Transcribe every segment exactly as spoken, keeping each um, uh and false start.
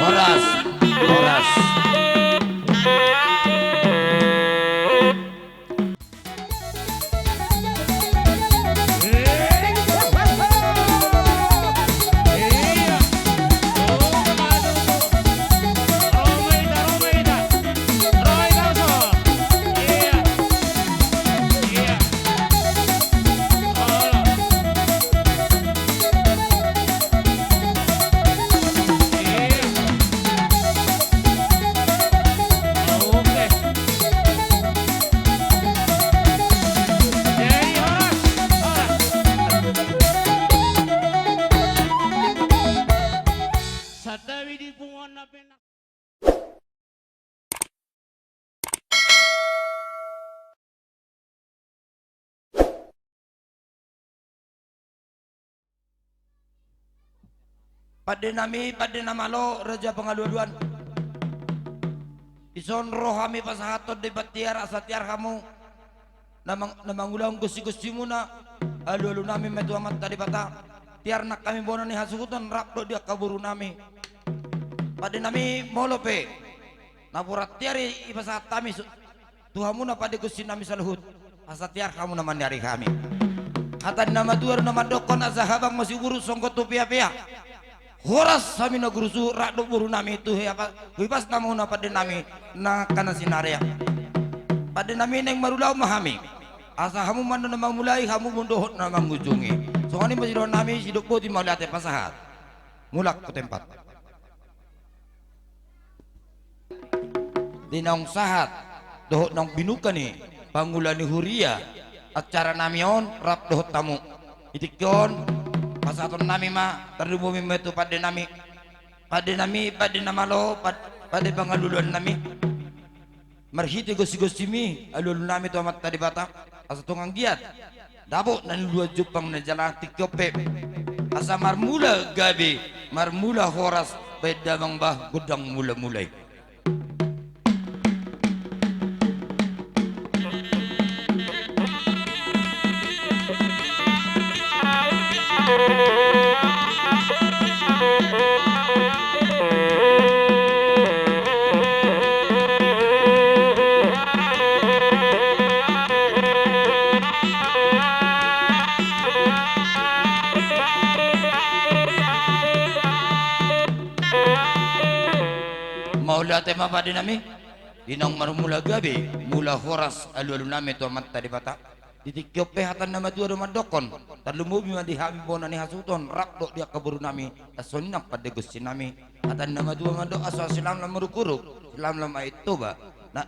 Horas, horas. Pande nami, pande na malo, raja pangalualuan. Dison ro hami pasahathon di batiar asa tiar hamu na mang-, na mangulahon gonsi-gonsimuna, alualu nami ma tu Amanta Debata. Tiar nang hami bona ni hasuhuton rap dohot di angka boru nami. Pande nami molo pe napuran tiar i, ipasahat hami su-, tu hamuna pande gonsi nami saluhut, asa tiar hamu na maniari hami. Hata ni na matua do na mandokkon asa habang ma siburut songgop tu peapea. Horas hami na guru suhut rap dohot boru nami tu hea pa-, huipas nama huna pande nami na angka na sinarea. Pande nami naeng marulaon ma hami. Asa hamu ma na mamulai, hamu ma dohot na mangujungi. Songon i ma sidohonon nami, sidok boti mauliate pasahat. Mulak tu tempat. Di naung sahat dohot naung binuka ni pangula ni huria acara nami on rap dohot hamu. Di tingki on pasahaton nami ma, tarlumobi ma tu pande nami. Pande nami, pande na malo, pad-, pande pangalualuan nami. Marhite gonsi-gonsimi alualu nami tu Amanta Debata, asa tung anggiat dapot na niuluan jumpang na jala tingki on pe. Asa marmula gabe, marmula horas, baen damang bah gondang mula-mula i. Mauliate ma pande nami. Di naung marmula gabe, mula horas alualu nami tu Amanta Debata. Di tingki on pe hata ni na matua do mandokkon, tarlumobi ma di hami bona ni hasuhuton rap dohot di angka boru nami, songon i nang pande gonsi nami. Hata ni na matua mandok asa silamlam marungkungkung, silamlam aek Toba. Na,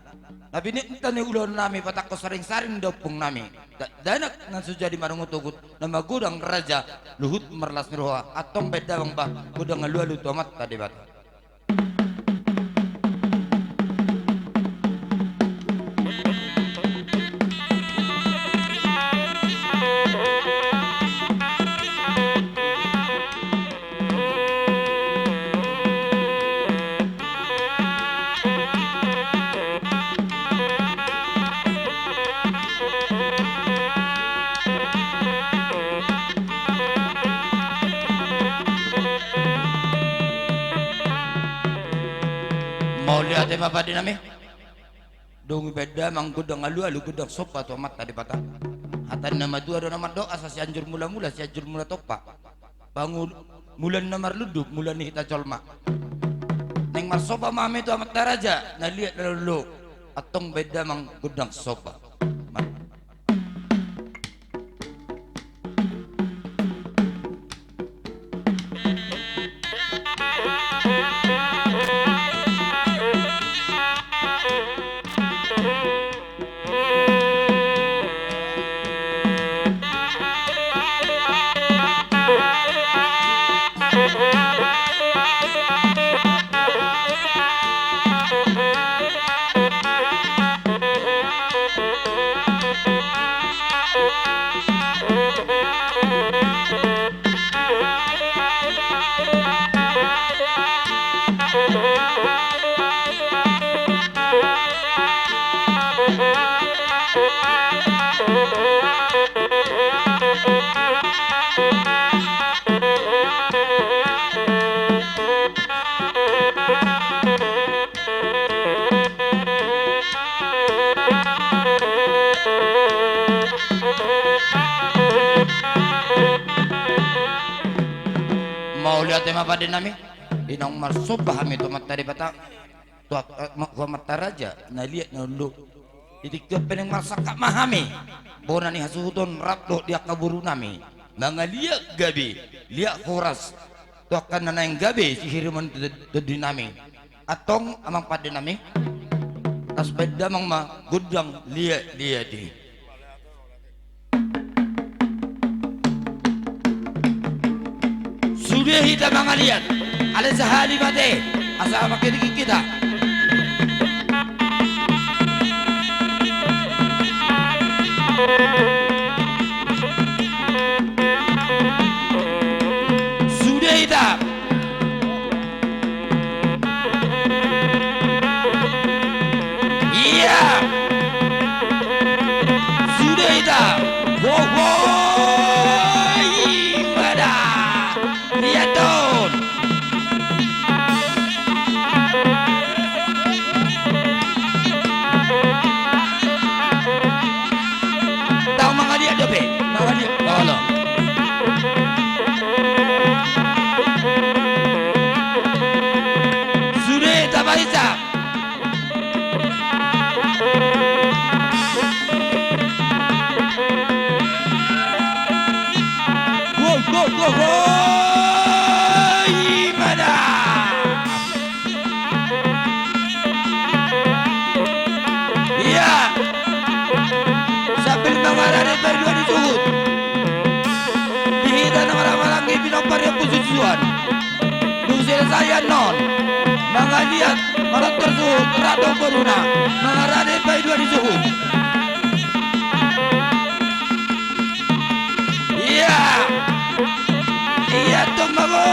na pinangido ni ulaon nami patangko saring-saring di ompung nami. Da-, dakdanak na so jadi marungut-ungut, na magodang raja, luhut marlas ni roha, antong baen damang bah gondang alualu tu Amanta Debata. Mauliate ma pande nami. Dung i baen damang gondang alualu gondang somba tu Amanta Debata. Hata ni na matua do na mandok asa Sianjur Mula-mula, Sianjur Mula Tompa. Pangul-, mulan na marlundu, mulan ni hita jolma. Naeng marsomba ma hami tu amanta raja, na liat na lolo. Antong baen damang gondang somba. Ma-, Ate ma pande nami, di naung marsomba hami tu Amanta Debata, tu a-, eh, ma-, tu Amanta Raja na liat na lolo. Di tingki on pe naeng marsangkap ma hami, bona ni hasuhuton rap dohot di angka boru nami, mangaliat gabe, liat horas, tu angka na naeng gabe sihiriman tondi nami. Antong amang pande nami, las baen damang ma gondang liat-liat i. Sude hita mangaliat, alai sahali ma ate, asa mangkiring hita. Sude hita. Ia. Sude hita. Ho, ho. Ima da. Ia don. Tau mangaliat dope. Mangaliat. Olo. Sude tabaisa. Go, go, go, go. Ima da. Ia. Sambil mangarade paidua ni suhut. Di hita na marhahamaranggi pinompar ni ompu susuan. Dung selesai annon, mangaliat, manortor suhut rap dohot boruna, mangarade paidua ni suhut. Ia. Ia tumbago.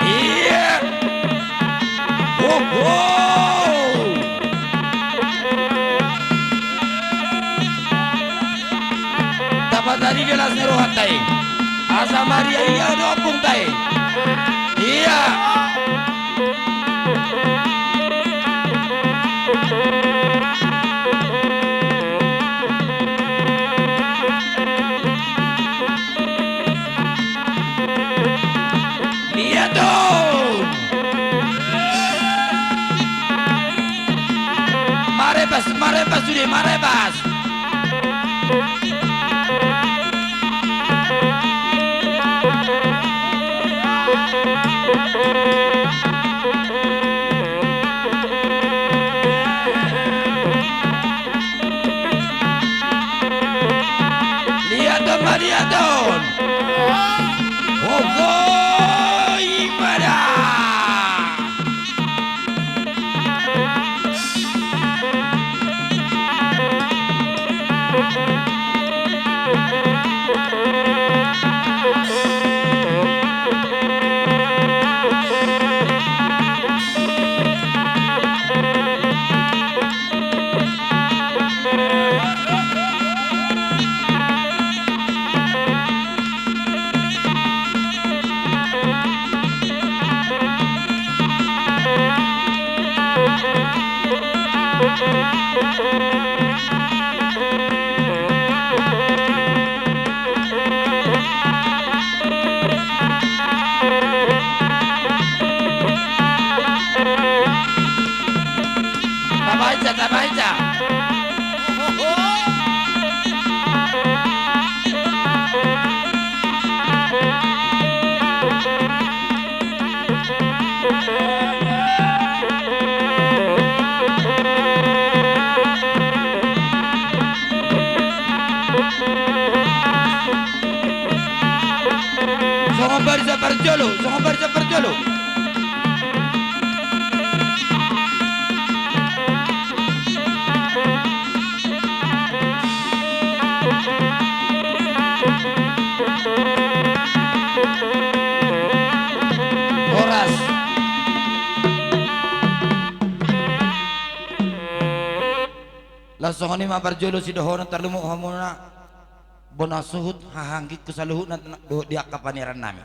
Ia. Ho, ho. Tapatari gelas ni rohanta i. Asa maria ia do ompungta i. Ia. Ia do. Marebas, marebas sude, marebas. Liaton ma liaton. Oho, ima da. Tabaen, tabaen. Songon barisan parjolo, songon barisan parjolo. Horas. Laos songon i ma parjolo sidohonon, tarlumobi hamuna bona suhut haha anggingku saluhutna dohot di angka paneran nami.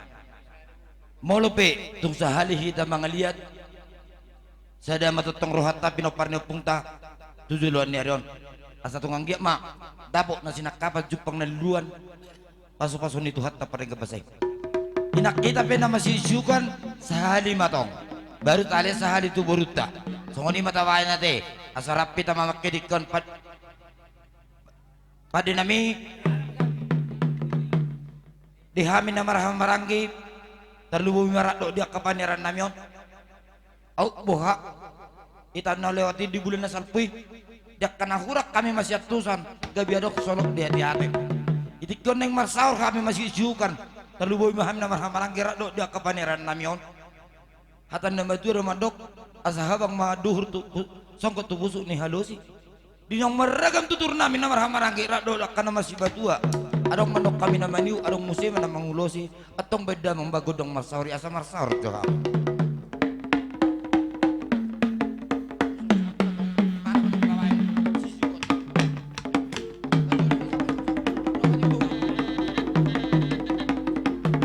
Molo pe tung sahali hita mangaliat, sada ma tongtong rohanta pinompar ni ompungta, tu joloan ni ari on. Asa tung anggiat ma dapot na sinangkapan jumpang na luluan. Pasupasu ni Tuhanta pardenggan basa i. Inang hita pe na masiusiukan sahali ma tong. Baru tahalehon sahali tu borunta. Songon i ma tabaen ate. Asa rap hita mamangke dingkon pad-, pande nami. Di hami na marhaha maranggi. Tarlumobi ma rap dohot di angka panean nami on. Au boha. Hita na lewat i di bulan na salpu i. Di angka na hurang hami masiantusan, gabe adong solot di ateate. Di tingki on naeng marsaor hami masiusiukan, tarlumobi ma hami na marhaha maranggi rap dohot di angka panean nami on. Hata ni na matua do mandok, asa habang ma duhur tu, pu-, songgot tu pusuk ni halosi. Di naung marragam tutur nami na marhaha maranggi rap dohot angka na masipatua. Adong mandok hami na maniuk, adong muse ma na mangulosi. Antong baen damang ba gondang marsaor i, asa marsaor jo hami.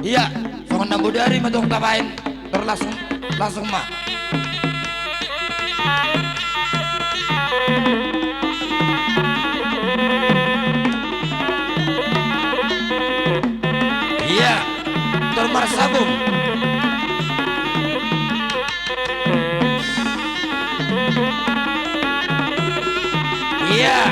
Ia, songon na bodari ma tong tabaen, tor langsung, langsung ma. Ia, tor marsabung. Ia.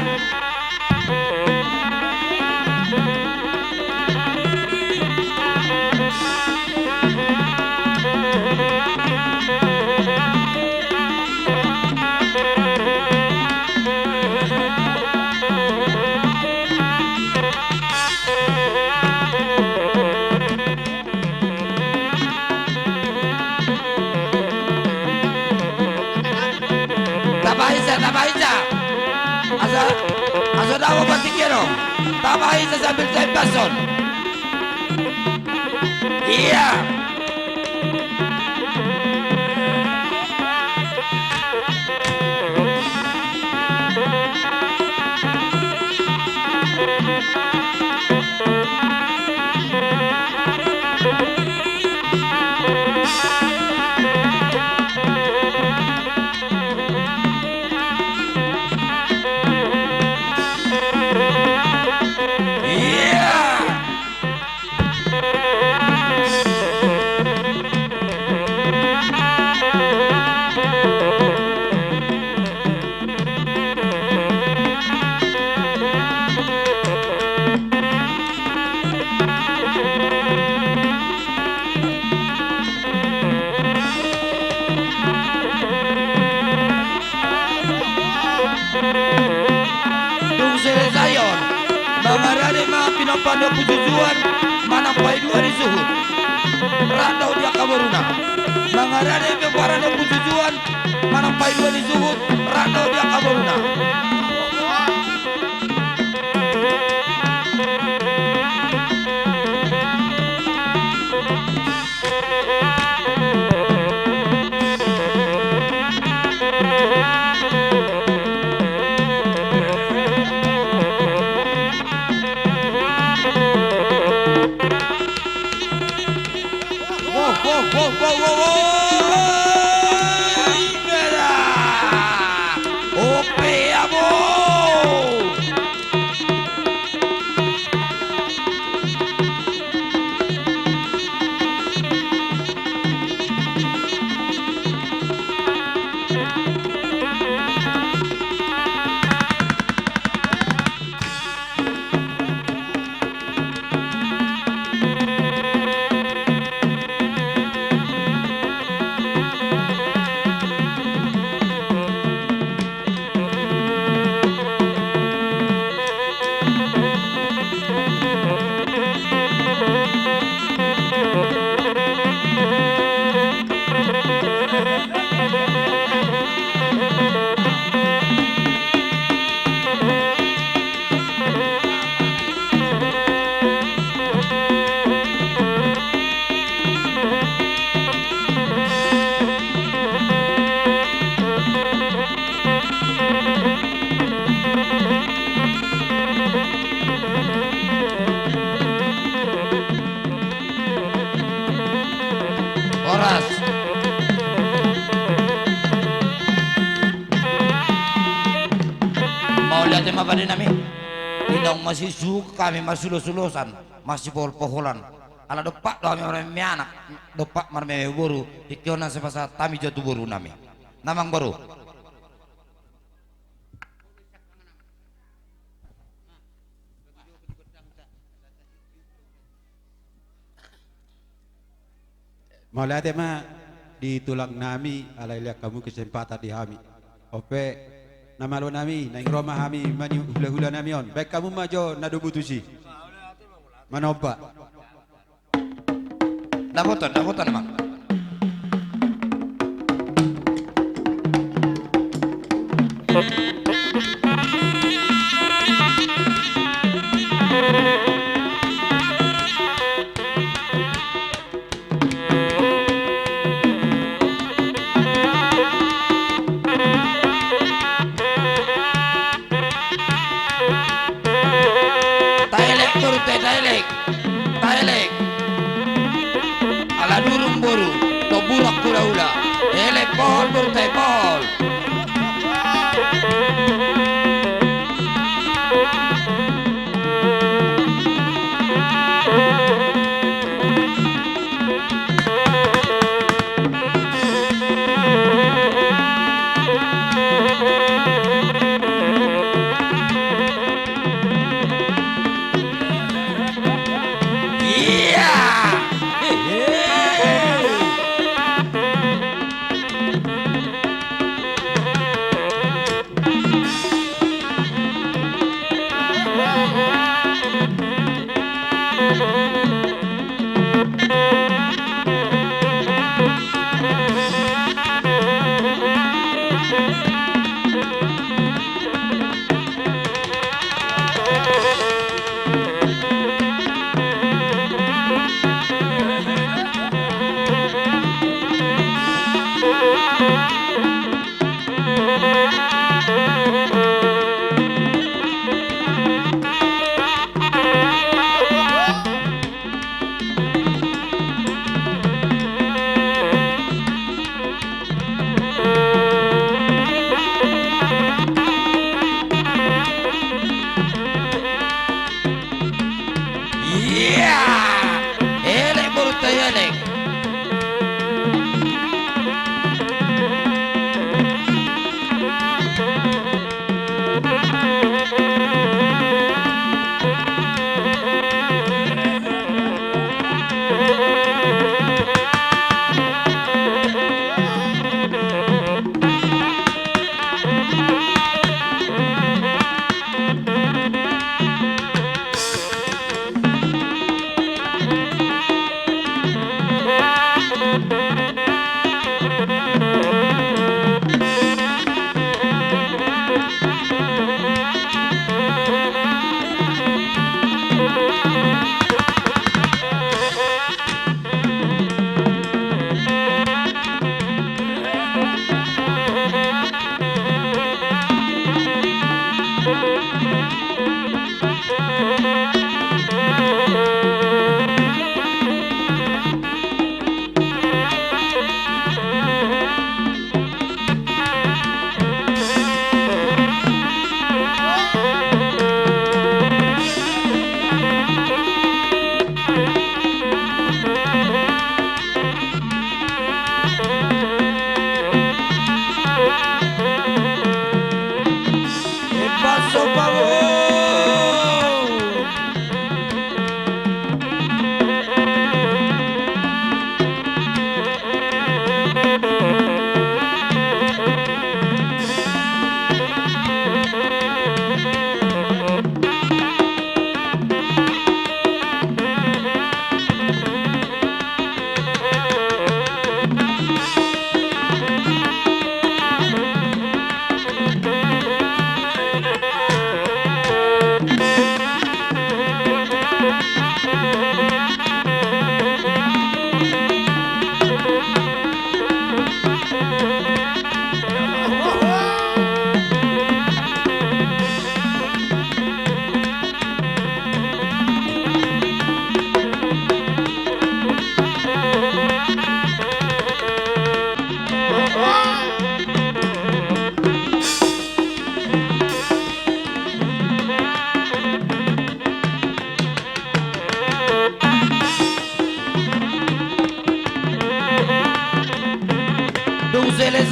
Tapahinsa, tapahinsa. Asa, asa dao patingki do. Tapahinsa sambil taimbason. Ia. Ia. Dung selesai on, mangarade ma pinompar ni ompu Jujuan manang paidua ni suhut. Rap dohot di angka boruna. Mangarade pinompar ni ompu Jujuan manang paidua ni suhut. Rap dohot di angka boruna. Horas. Pande nami, inang masisuhuk hami, masulos-ulosan, masipohol-poholan. Ala dompak do hami marmeme anak, dompak marmeme boru, tingki on na sai pasahat hami jo tu boru nami. Damang boru. Mauliate ma di tulang nami, alai lean hamu kesempatan di hami. On pe, na malo nami, naeng ro ma hami manjou hula-hula nami on. Baen hamu ma jo na dobu tusi. Manomba. Dapotan, dapotan, Amang. Taelek, boru, taelek. Taelek. Ala durung, boru.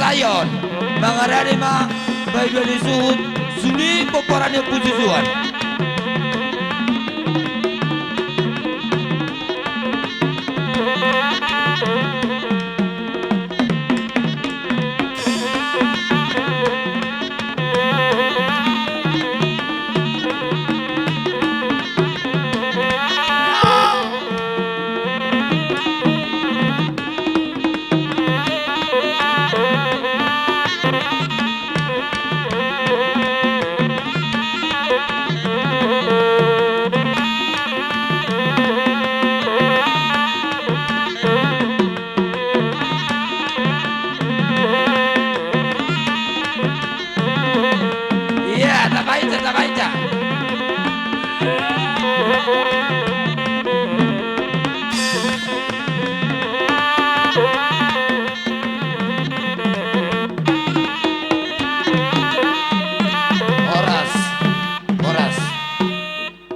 Ayon, mangarade ma bahen dua ni suhut, suling pomparan ni ompu susuan. Ia, tabaen, tabaen. Horas, horas.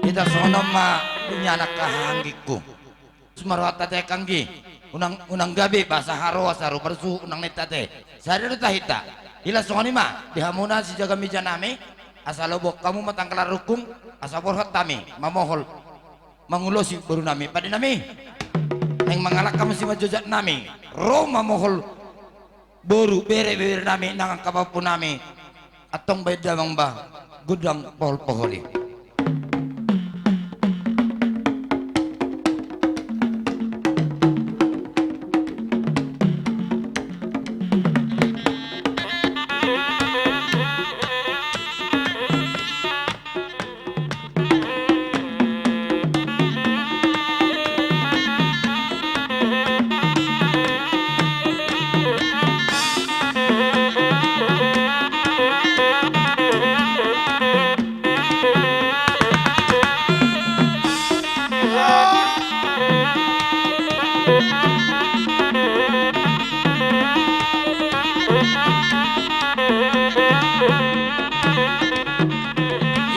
Hita songon on ma, ninna angka hahanggingku. Sumarohanta te anggi, unang, unang gabe basa haroa saru parsu unang ninta te. Sada do tahinta. Ilas songon i ma di hamuna sijaga meja nami, asa lobo hamu ma tangkalan rungkung, asa borhat hami mamohol mangulosi boru nami pande nami. Naeng mangalangka ma simanjojak nami ro mamohol boru bere, bere nami nang angka pahompu nami. Antong baen damang ba gondang pohol-pohol i.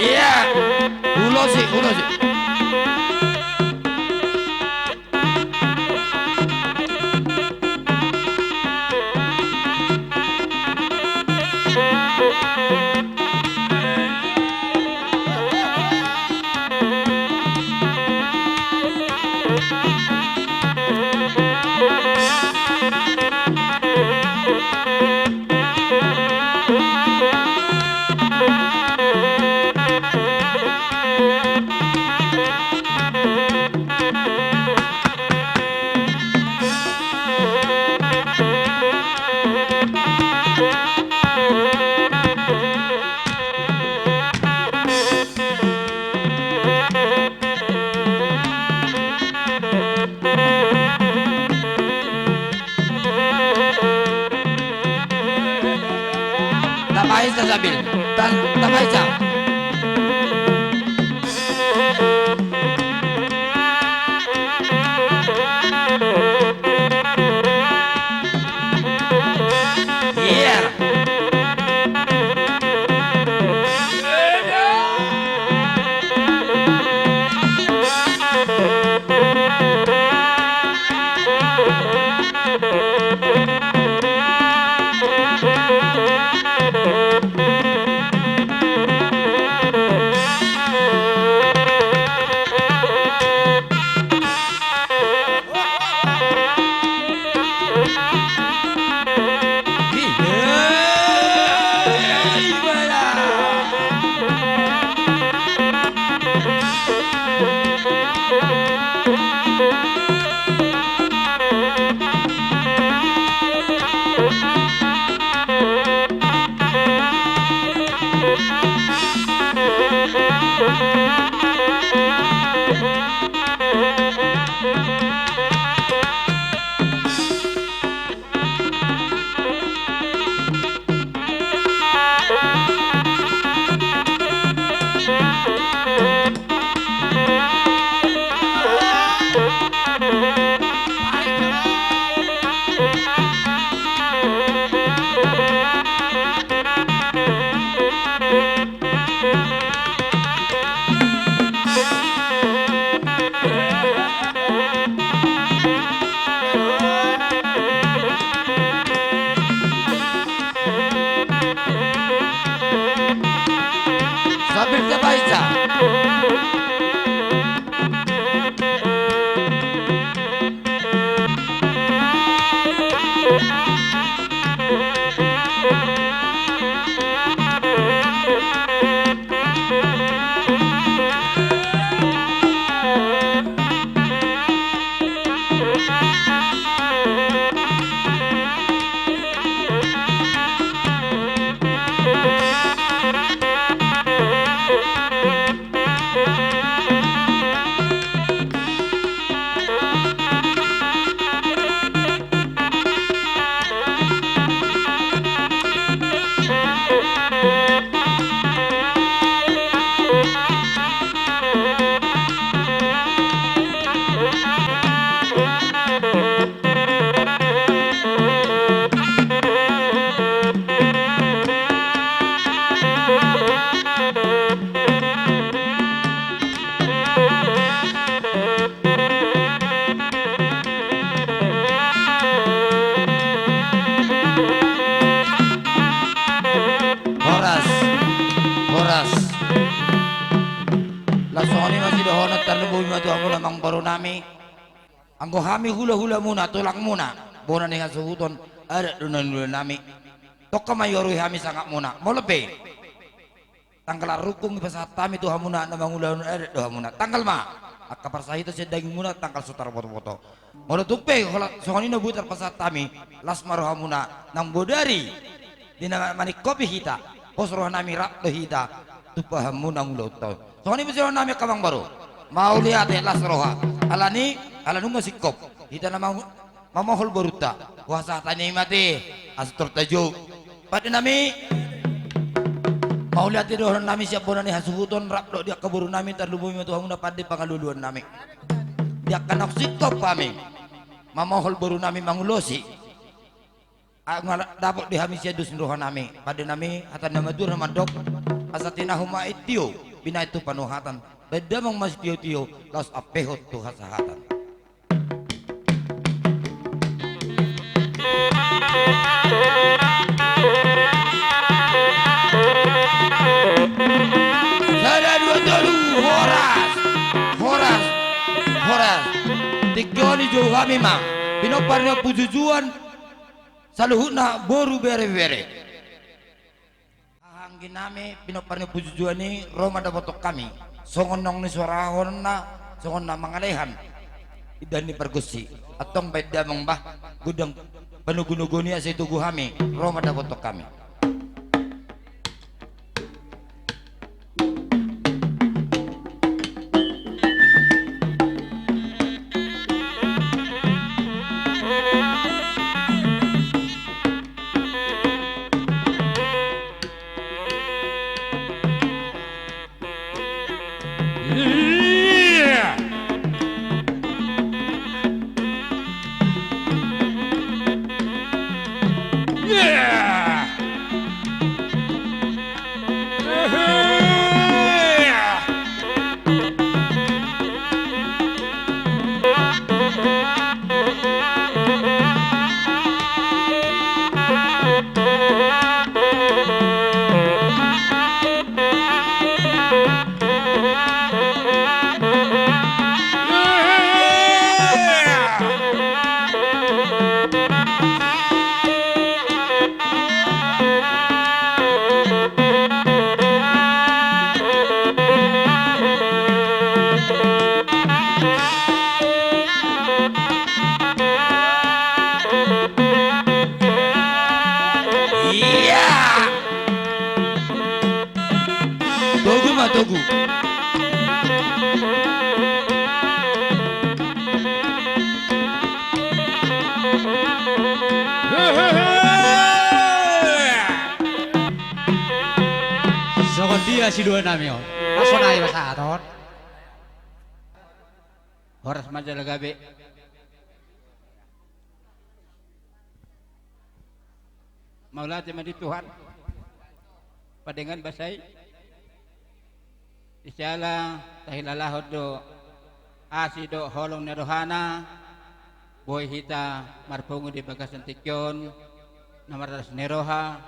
Ia, ulos i, ulos i. Tabaen sa Sabil. Ta-, tabaen sa. Ia. Tarlumobi ma tu hamuna amangboru nami. Anggo hami hulahulamuna, tulangmuna, bona ni hasuhuton, adat do na niula nami. Tongka ma iorui hami sangapmuna. Molo pe tanggal arrungkung dipasahat hami tu hamuna na mangulahon adat do hamuna. Tanggal ma, angka parsahiton sian dagingmuna tanggal so tarbotoboto. Molo tung pe holan songon i na boi tarpasahat hami, las ma rohamuna nang bodari di na maningkopi hita, pos roha nami rap do hita tu pahanmuna ngolunta on. Songon i ma sian hami angka amangboru. Mauliate, las roha. Alani, ala nunga singkop hita na mangu-, mamohol borunta. Hupasahat hami ma ate, asa tor tajou. Pande nami, mauliate dohonon nami sian bona ni hasuhuton, rap dohot di angka boru nami, tarlumobi ma tu hamuna pande pangalualuan nami. Di angka naung singkop hami mamohol boru nami mangulosi. Anggo dapot di hami sian dos ni roha nami, pande nami, hata na matua na mandok, asa tinahu ma i tio, binahen tu panuhatan, baen damang ma sitiotio, laos ampehon tu hasahatan. Sada, dua, tolu, horas, horas, horas. Tingki on dijou hami ma pinompar ni ompu jujuan, saluhutna boru, bere, bebere. Haha anggi nami, pinompar ni ompu jujuan i, ro ma dapoton hami. Songon naung nisuarahonna, songon na mangalehan indahan ni pargonsi. Antong baen damang bah, gondang panogunoguon i asa itogu hami, ro ma dapoton hami. Ia. Togu ma, togu. Songon dia sidua nami on. Sonai pasahaton. Horas ma jala gabe. Mauliate ma di Tuhan. Pardenggan basa i. Di siala tahilalahon do asi dohot holong ni rohana, boi hita marpungu di bagasan tingki on, na marlas ni roha,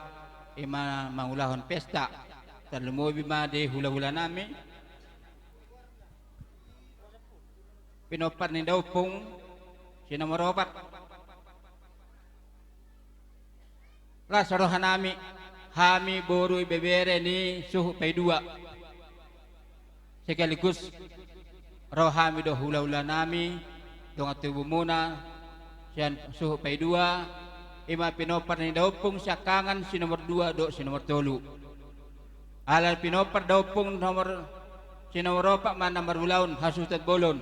i ma mangulahon pesta, tarlumobi ma di hulahula nami. Pinompar ni daompung si nomor opat. Las roha nami, hami boru ibebere ni suhut paidua. Sekaligus ro hami dohot hulahula nami, dongan tubumuna sian suhut paidua, i ma pinompar ni daompung siangkangan si nomor dua dohot si nomor tolu. Ala pinompar daompung nomor, si nomor opat ma na marulaon hasuhuton bolon.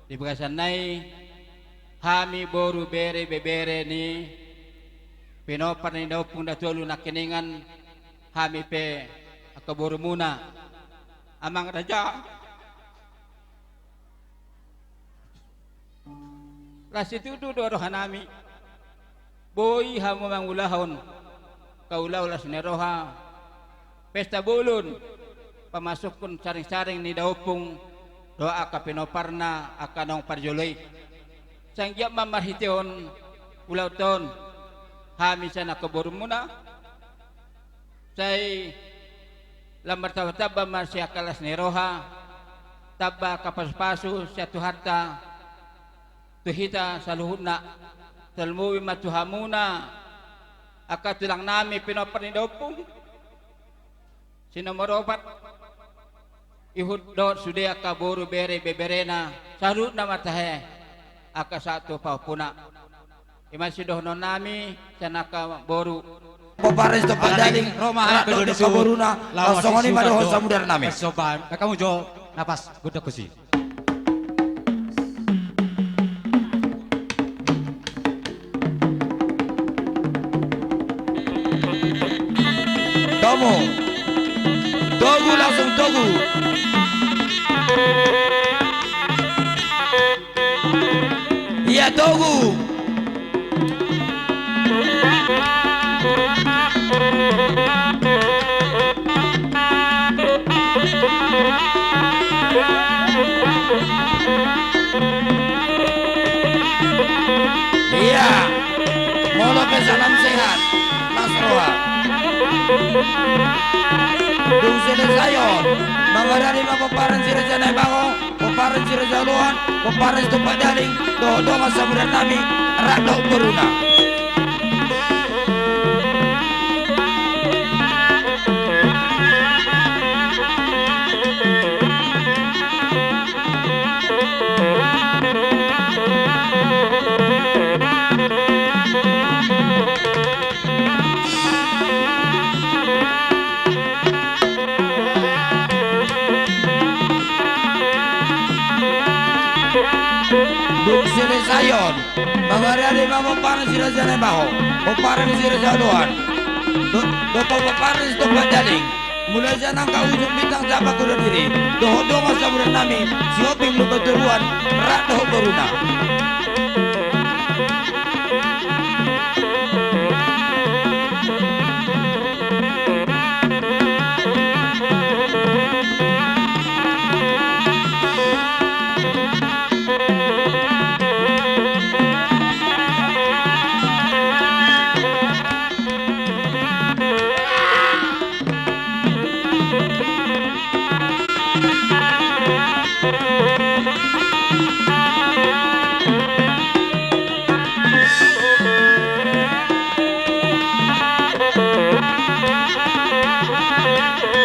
Di bagasan na i, hami boru bere ibebere ni pinompar ni daompung na tolu nangkiningan, hami pe angka borumuna. Amang raja. Las situtu do roha nami. Boi hamu mangulahon angka ulaon las ni roha, pesta bolon, pamasukkon saringsaring ni daompung dohot angka pinomparna angka naung parjolo i. Sai anggiat ma marhitehon ulaonta on, hami sian angka borumuna, sai lam martambatamba ma sian angka las ni roha, Tamba angka pasupasu sian Tuhanta tu hita saluhutna. Tarlumobi ma tu hamuna angka tulang nami pinompar ni daompung, si nomor opat, ihut dohot sude angka boru, bere, beberena, saluhutna ma tahe angka sahat tu pahompuna. I ma sidohonon nami sian angka boru. Pomparan Situmpak Daling, Roma, rap dohot angka boruna, laos songon i ma dohot samudar nami. Soba, kamu jo napas, godang kusi. Tomo. Togu, langsung togu. Ia togu. Ia. Molo pe salam sehat, las roha. Dung selesai on, mangarade ma pomparan si Raja Naibaho, pomparan si Raja Oloan, pomparan Situmpak Daling, dohot dongan samudar nami, rap dohot boruna. Dung selesai on, mangarade ma pomparan si Raja Naibaho, pomparan si Raja Oloan, do-, dohot pomparan Situmpak Daling. Mulai sian angka ujung bintang jabat godang diri, dohot dongan samudar nami, Sihombing Lumbantoruan, rap dohot boruna.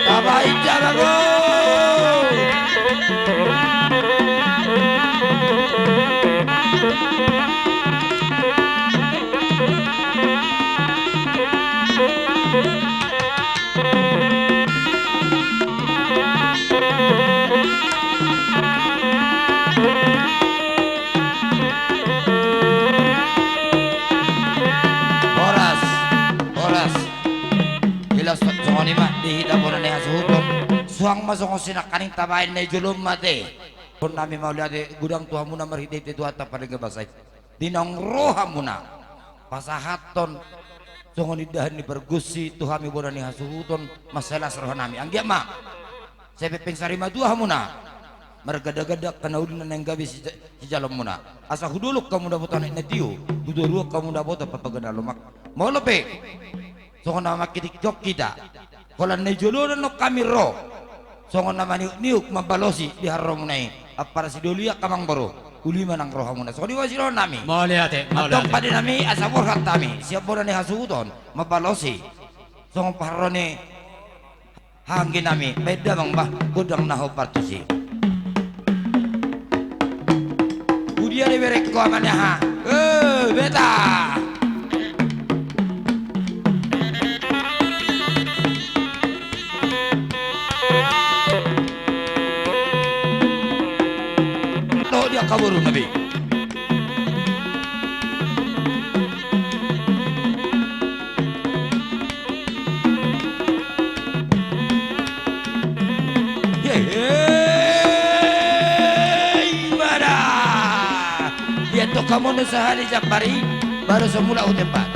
Tabaen jala ro. Horas, horas. Jelas songon i ma di hita bona ni hasuhuton. Suang ma songon sinangkaning, tabaen na i jolo ma ate. Songon nami mauliate godang tu hamuna marhitehite Tuhanta pardenggan basa i. Di naung ro hamuna pasahathon songon indahan ni pargonsi tu hami bona ni hasuhuton, mansai las roha nami. Anggiat ma sai pengpeng sari matua hamuna, margandaganda angka na uli na naeng gabe sija-, sijaloonmuna. Asa hudolok hamu dapotan aek na tio, hutoruan hamu dapotan panggabean na lomak. Molo pe songon na mangkitikkon hita, holan na i jolo annon hami ro songon na maniukniuk mambalosi di haroromuna i. Ampara sidoli angka amangboru, uli ma nang rohamuna. Songon i ma sidohonon nami. Mauliate, mauliate. Antong pande nami asa borhat hami sian bona ni hasuhuton mambalosi songon parharoro ni haha anggi nami, baen damang bah, godang na hombar tusi. Udia do iberengko amang ni aha? Eh, beta. Dohot di angka boruna be. Hehe, i ma da. Ia tong hamu on sahali jambar i, baru so mulak hu tempat.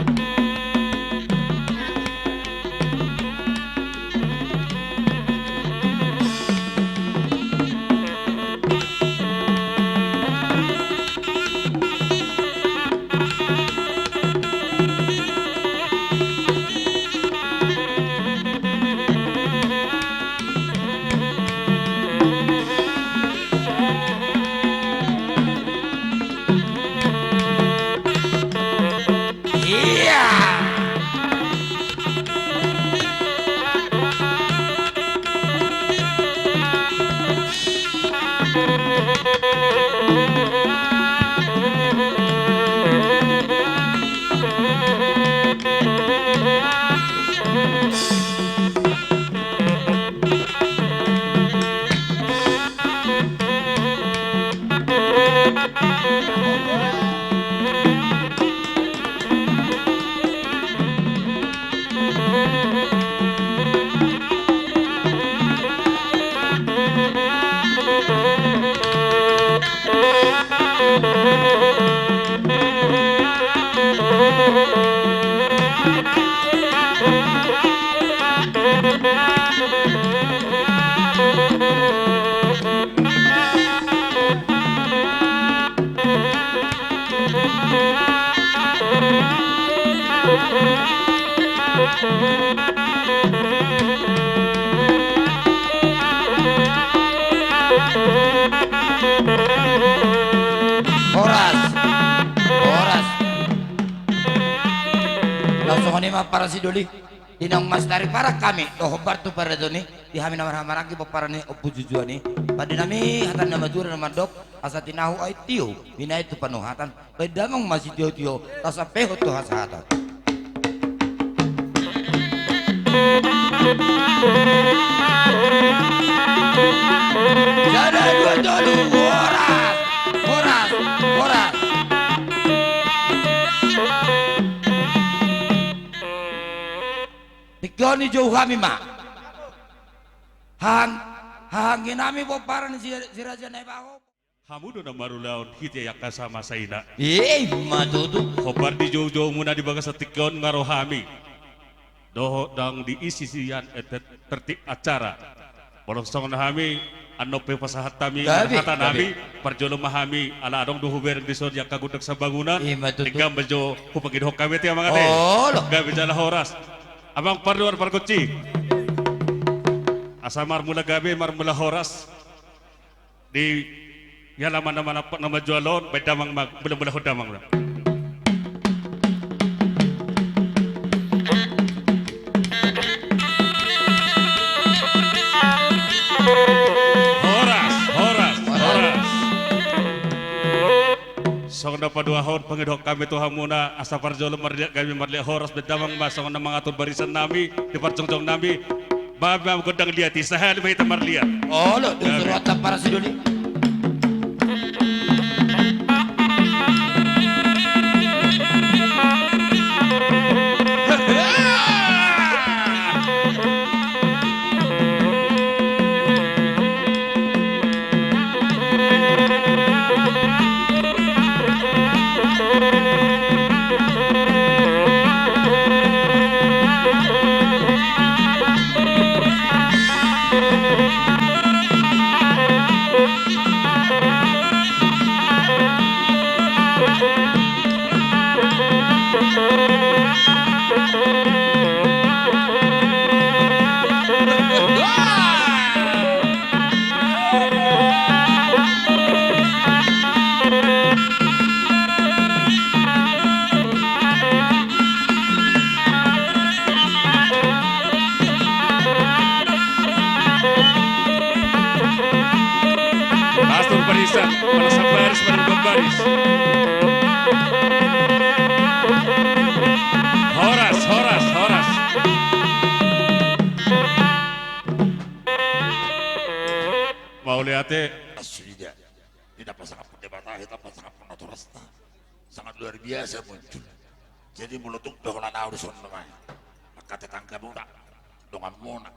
Horas. Horas. Laos songon i ma para sidoli. Di naung masitar i parak hami dohot hombar tu paradon i, di hami na marhahamaranggi pomparan ni Ompu Jujuan i. Pande nami hata ni na madura na mandok, asa tinahu aek tio, binahen tu panuhatan, baen damang ma sitiotio, laos ampehon tu hasahatan. Sada, dua, tolu, horas, horas, horas. Tingki on dijou hami ma. Hahang, hahanggi nami pomparan ni si, si Raja Naibaho. Hamu do na marulaon hita i angka sama saina. I ma tutu. Hombar di joujou muna di bagasan tingki on nga ro hami. Dohot ndang diisi sian, eh, ter-, tertib acara. Molo songon hami, annon pe pasahat hami, gabe, hata nami, gabe. Parjolo ma hami, ala adong do hubereng dison di angka gondang sabangunan. I ma tutu. Tinggal ma jo hupangidohon hami ate amang ate. Olo. Gabe jala horas. Amang parluar pargonsi. Asa marmula gabe, marmula horas. Di, ia lama nama nampak nama jual on, baen damang ma, mula-mulahon damang ma. Horas, horas, horas. Songon na paduahon, pangidohon hami tu hamuna, asa parjolo marliat gabe marliat horas, baen damang ma, songon na mangatur barisan nami, di parjongjong nami, baen ma gondang liat i, sahali ma hita marliat. Olo, dung suruan tampar sidoli. Pastor Barisan, pala sabaris, pala dua baris. Horas, horas, horas. Mauliate. Nasida. Di na pasangaphon Debata, hita pasangaphon natorasna. Sangat luar biasa muncul. Jadi molo tung pe holan ahu dison nama. Angka tetangga muna. Dongan muna.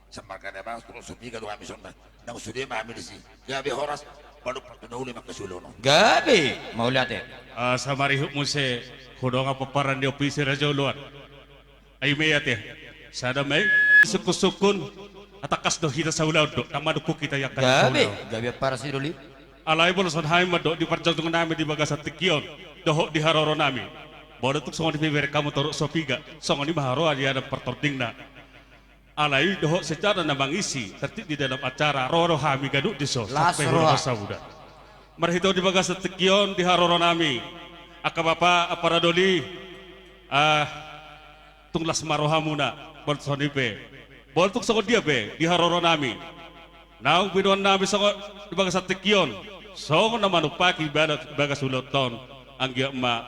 Samarga Naibaho, Sopiga do hami songon. Nang sude ma hami disi. Gabe horas. Balu patu na uli mangkasulono. Gabe, mauliate. Ah, samarihut muse. Hudongan pomparan ni Ompu i si Raja Oloan. Ai mauliate. Sada ma i, sungkun-sungkun, atangkas do hita saulaon do, ndang manungkun hita i angka saulaon. Gabe, gabe para sidoli. Alai molo songon hami mandok di parjongjong nami di bagasan tingki on, dohot di haroro nami. Molo tung songon i pe ibereng hamu toruk Sopiga, songon i ma haroa di adat partordingna. Alai dohot secara na mangisi, tertib di dalam acara, ro do hami ganup dison, las sampe roha. Hurang sabuda. Marhite on di bagasan tingki on di haroro nami. Angka bapa, angka paradoli, ah, Tung las ma rohamuna, molo tung songon i pe. Molo tung songon dia pe, di haroro nami. Naung binoan nami songon di bagasan tingki on. Songon na manumpaki bagas, bagas ulaonta on. Anggiat ma,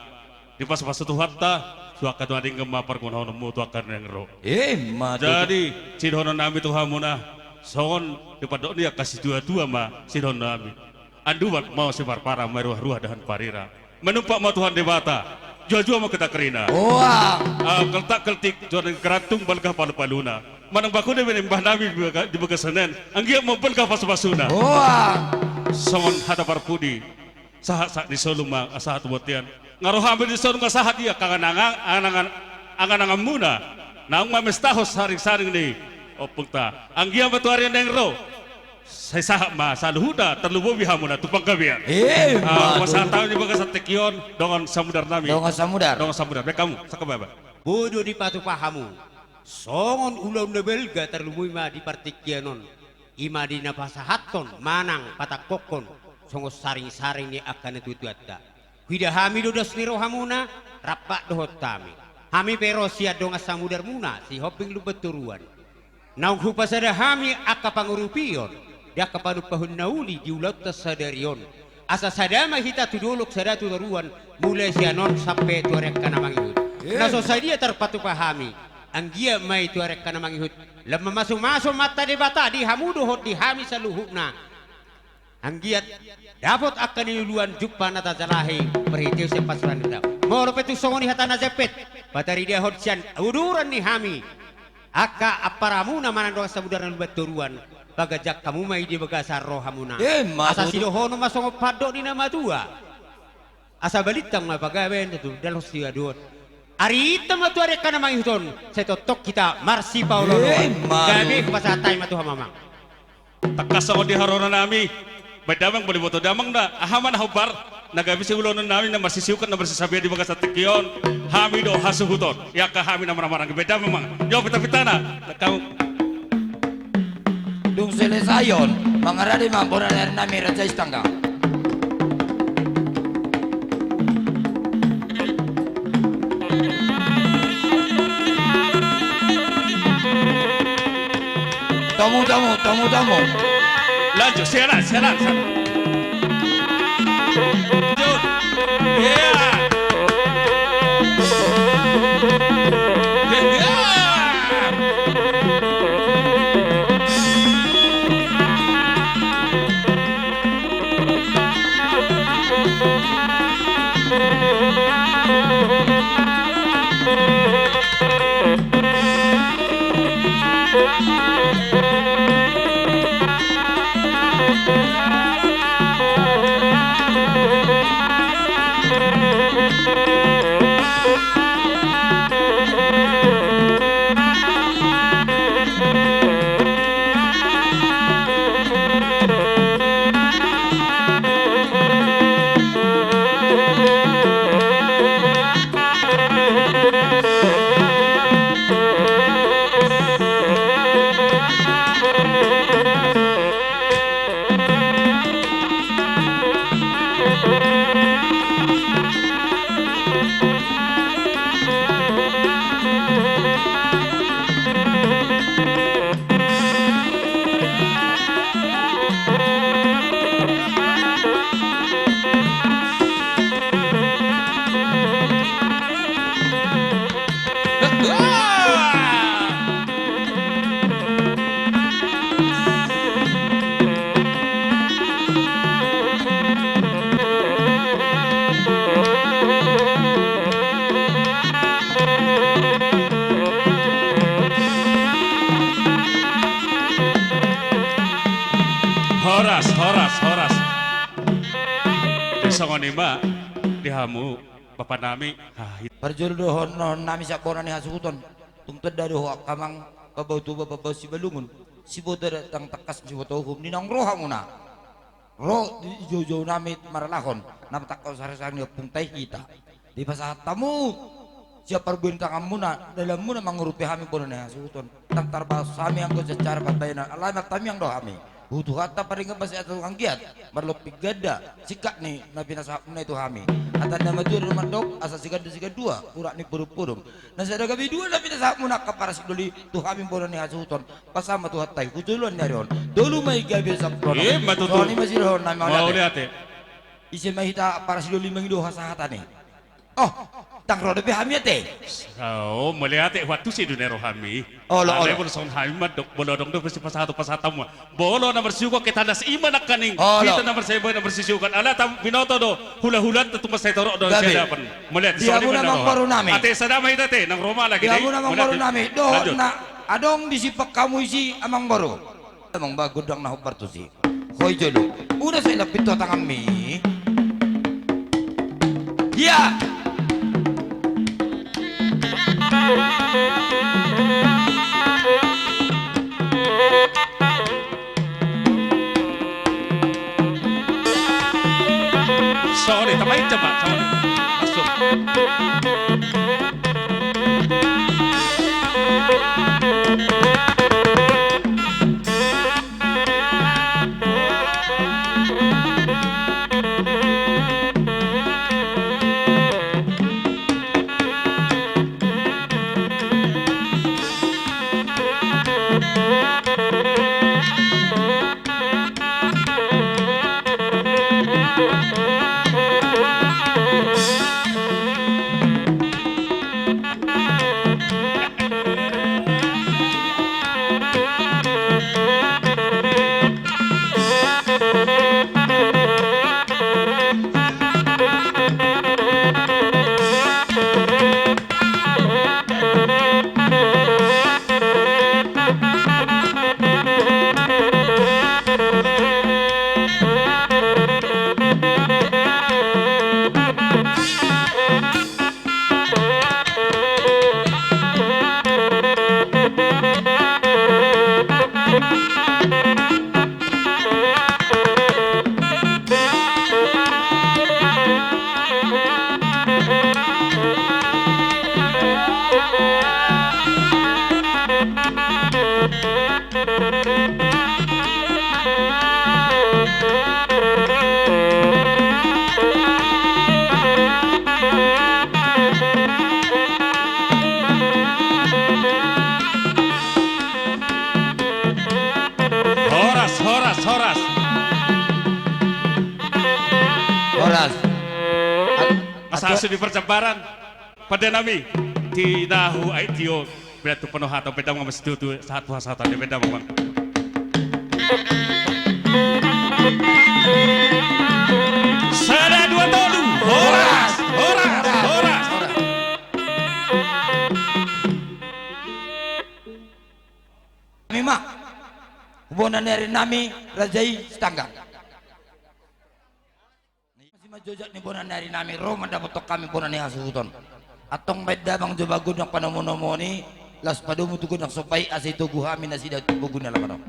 dipasu-pasu Tuhanta, tu angka na denggan ma pargunaonmu tu angka na naeng ro. Eh, ma tutu. Jadi, sidohonon nami tu hamuna, songon dipandok ni angka situa-tua ma, sidohonon nami. Anduan ma siparpara, maruah-ruah dahan parira. Manumpak ma Tuhan Debata, jua-jua ma hita kerina. Hoang. Ah, keltak-keltik, juara ni kerantung, balga palu-paluna. Manang bakune be nimbah nami di baga-, di bagasan on, anggiat ma balga pasu-pasuna. Hoang. Songon hata parpudi, sahat-sahat ni solu ma, sahat tu bontean. Nga ro hami dison nga sahat i angka angan-angan, angan-angan, angan-anganmuna. Naung mamestahon saring-saring ni ompungta. Anggiat ma tu ari na naeng ro. Sai sahat ma saluhutna, tarlumobi hamuna tu panggabean. Eh, ah, matu. Pasahat hami di bagasan tingki on dongan samudar nami. Dongan samudar. Dongan samudar. Baen hamu, sangkap baba. Boi do dipatupa hamu songon ulaon na balga, tarlumobi ma di partingkian on. I ma di na pasahathon manang patangkokhon songon saringsaring ni angka natuatuanta. Huida hami do das ni rohamuna, rap dohot hami. Hami pe ro sian dongan samudarmuna Sihombing Lumban Toruan. Naung hupasada hami angka pangurupion di angka panumpahon na uli di ulaonta sadari on. Asa sada ma hita tu dolok, sada tu toruan, mulai sian on sampe tu ari angka na mangihut. Eh. Na so sadia tarpatupa hami, anggiat ma i tu ari angka na mangihut lam mamasumasu Amanta Debata di hamu dohot di hami saluhutna. Anggiat dapot angka niluluan, jumpa na tajalahi marhitehon sian pansuruan ni Debata. Molo pe tung songon i hata na jempek, pataridahon sian uduran ni hami angka amparamuna manang dongan samudar na Lumban Toruan, paganjang hamu ma i di bagasan rohamuna. Eh, ma tutu. Asa sidohonon ma songon pandok ni na matua. Asa balintang ma pagabe, na tu dalan siaduon. Ari inta ma tu ari angka na mangihut on, sai tongtong hita marsipaolooloan. Eh, ma tutu. Gabe hupasahat hami ma tu hamu amang. Tangkas songon i haroronami. Baen damang, molo diboto damang da, aha ma na hombar, na gabe siulaonnami na marsisiukan na marsisabean di bagasan tingki on. Hami do hasuhuton, i angka hami na marhahamaranggi. Baen damang ma. Yo, pitapitana. Dung selesai on, mangarade ma bona ni ari nami Raja Istangga. Tomu, tomu, tomu, tomu. Lanjut, sialan, sialan, sialan. Lanjut. Iya. Iya. Horas, horas, horas. Jadi songon i ma di hamu, bapa nami. Ah, i- Parjolo dohonon nami sian bona ni hasuhuton. Tung tanda do ho angka amang, pambaotuba, pambaosi balungun. Siboto adat, tangkas siboto uhum, ni naung ro hamuna. Ro di joujou nami marhalahon na patangkas sarisari ni ompungta i hita. Dipasahat hamu sian parbue ni tanganmuna, dalanmuna mangurupi hami bona ni hasuhuton. Ndang tarbahen hami anggo secara pambahenan, alai martamiang do hami. Huhut Tuhanta paringot ma sian anggiat marlompit ganda singkat ni na pinasahatmuna i tu hami. Hata ni na matua do mandok, asa siganda sigandua urat ni pudungpudung. Na sada gabe dua na pinasahatmuna angka parsidoli tu hami bona ni hasuhuton. Pasahat ma Tuhanta i tu joloan ni ari on. Tolu ma i gabe sampulu. Ima tutu. Songon i ma sidohonon nami. Mauliate. Ise ma hita parasidoli mangido hasahatan i? Oh, ndang ro dope hami ate. Oh, mauliate, huantusi do na ro hami. Olo, olo. Alai molo songon hami mandok, molo adong dope sipasahat, pasahat hamu ma. Molo na marsiukuan ke tandas i ma nangkaning. Olo. Hita na marsai boi na marsisiukuan. Alai binoto do hulahulanta tu mansai torop do. Gabe. Siadapan. Mauliate, songon i ma na ro hami. Di hamuna amangboru nami. Ate, sada ma hita ate, nang ro ma lagi. Di hamuna amangboru nami. Mauliate. Lanjut. Dohot na adong disi pangkamu isi amangboru. Emang bagus dang na hombar tusi. Hoi jolo. Udah saya lapit tu tanganmi. Ya. Ai, coba, coba. Masuk. Horas, horas, horas. Horas. Asa asu di percemparan. Pande nami, tinahu ai tio, beda tu panohatan, beda ma masitutu, sahat puha sahat, beda ma. Sada, dua, tolu. Horas, horas, horas. Nami ma. Bona ni ari nami, raja i Sitanggang. Simanjujung ni bona ni ari nami, ro mandapothon hami bona ni hasuhuton. Antong baen damang jo bagundang panomunomuon i, laos padomu tu gondang somba i asa itogu hami nasida tu bogu ni alaman on.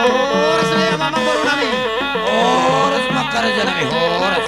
Horas ma i amang boru nami. Horas ma angka raja nami, horas.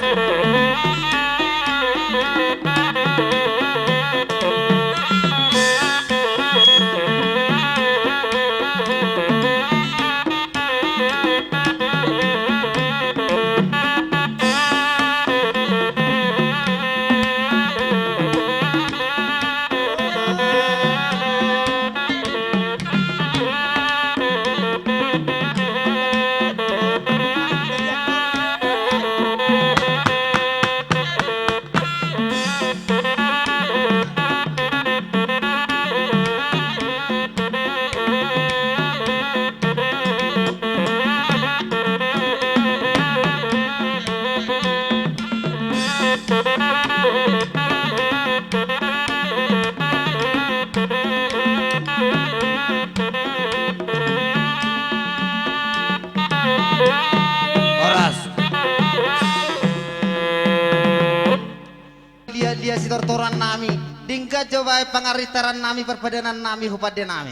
Ganjang baen pangarintaran nami, parpadanan nami, hu pande nami.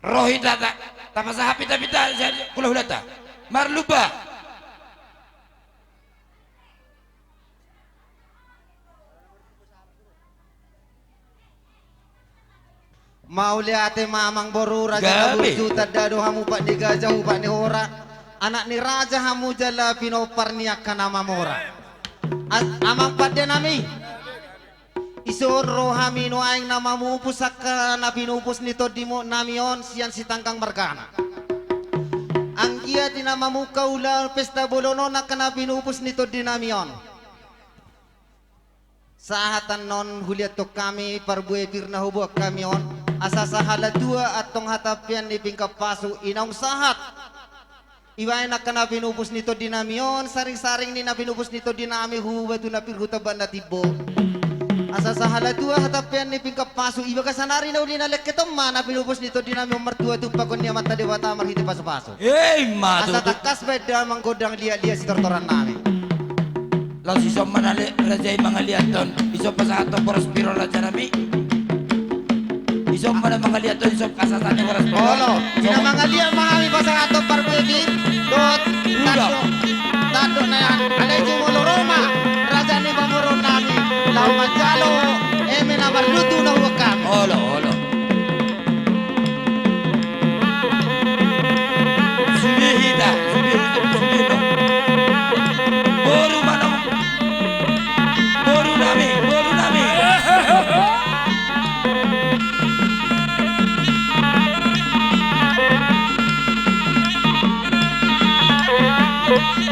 Ro hita ta, tapasahat hita, hita, hula-hulata. Marlumba. Mauliate ma amang boru, raja na burju, tanda do hamu upak ni gajah, upak ni hora. Anak ni raja hamu jala pinompar ni angka na mamora. As-, amang pande nami. Dison ro hami nuaeng na mamupus angka na pinupus ni tondi nami on sian Sitanggang margana. Anggiat i na mamungka ulaon pesta bolon on angka na pinupus ni tondi nami on. Sahat annon huliathon hami parbue pir na huboan hami on, asa sahala tua antong hatampian ni pinggan pasu i naung sahat. Ibaen angka na pinupus ni tondi nami on, saring-saring ni na pinupus ni tondi nami hu batu na pir hu tamban na timbo. Asa sahala tua hatampian ni pinggan pasu, i bagasan ari na uli na lengket on ma na pinupus ni tondi nami on martua tumpakon ni Amanta Debata marhite pasu-pasu. Ei ma tutu. Asa tangkas baen damang gondang liat-liat sitortoran nami. Laos dison ma na le-, raja i mangaliathon, dison pasahathon boras pir on raja nami. Dison ma na mangaliathon, dison pasahathon boras pir on. Olo, di na mangaliat ma hami pasahathon parbue pir dohot tando, tando na alai jumolo ro ma raja ni pamoruon nami laho manjalo eme na marlutu na huboan hami. Olo, olo. Sude hita, sude hita, sude hita. Boru manang, boru nami, boru nami.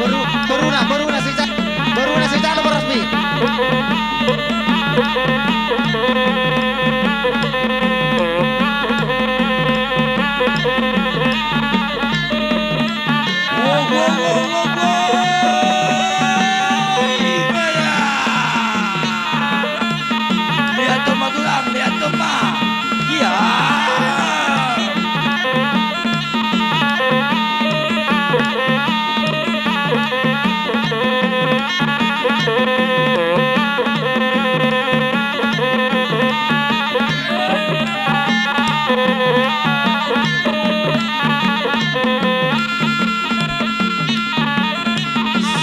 Boru, boruna, boruna si Ja-, boruna si Jalo boras pir. Liathon ma tulang, liathon ma. Ia.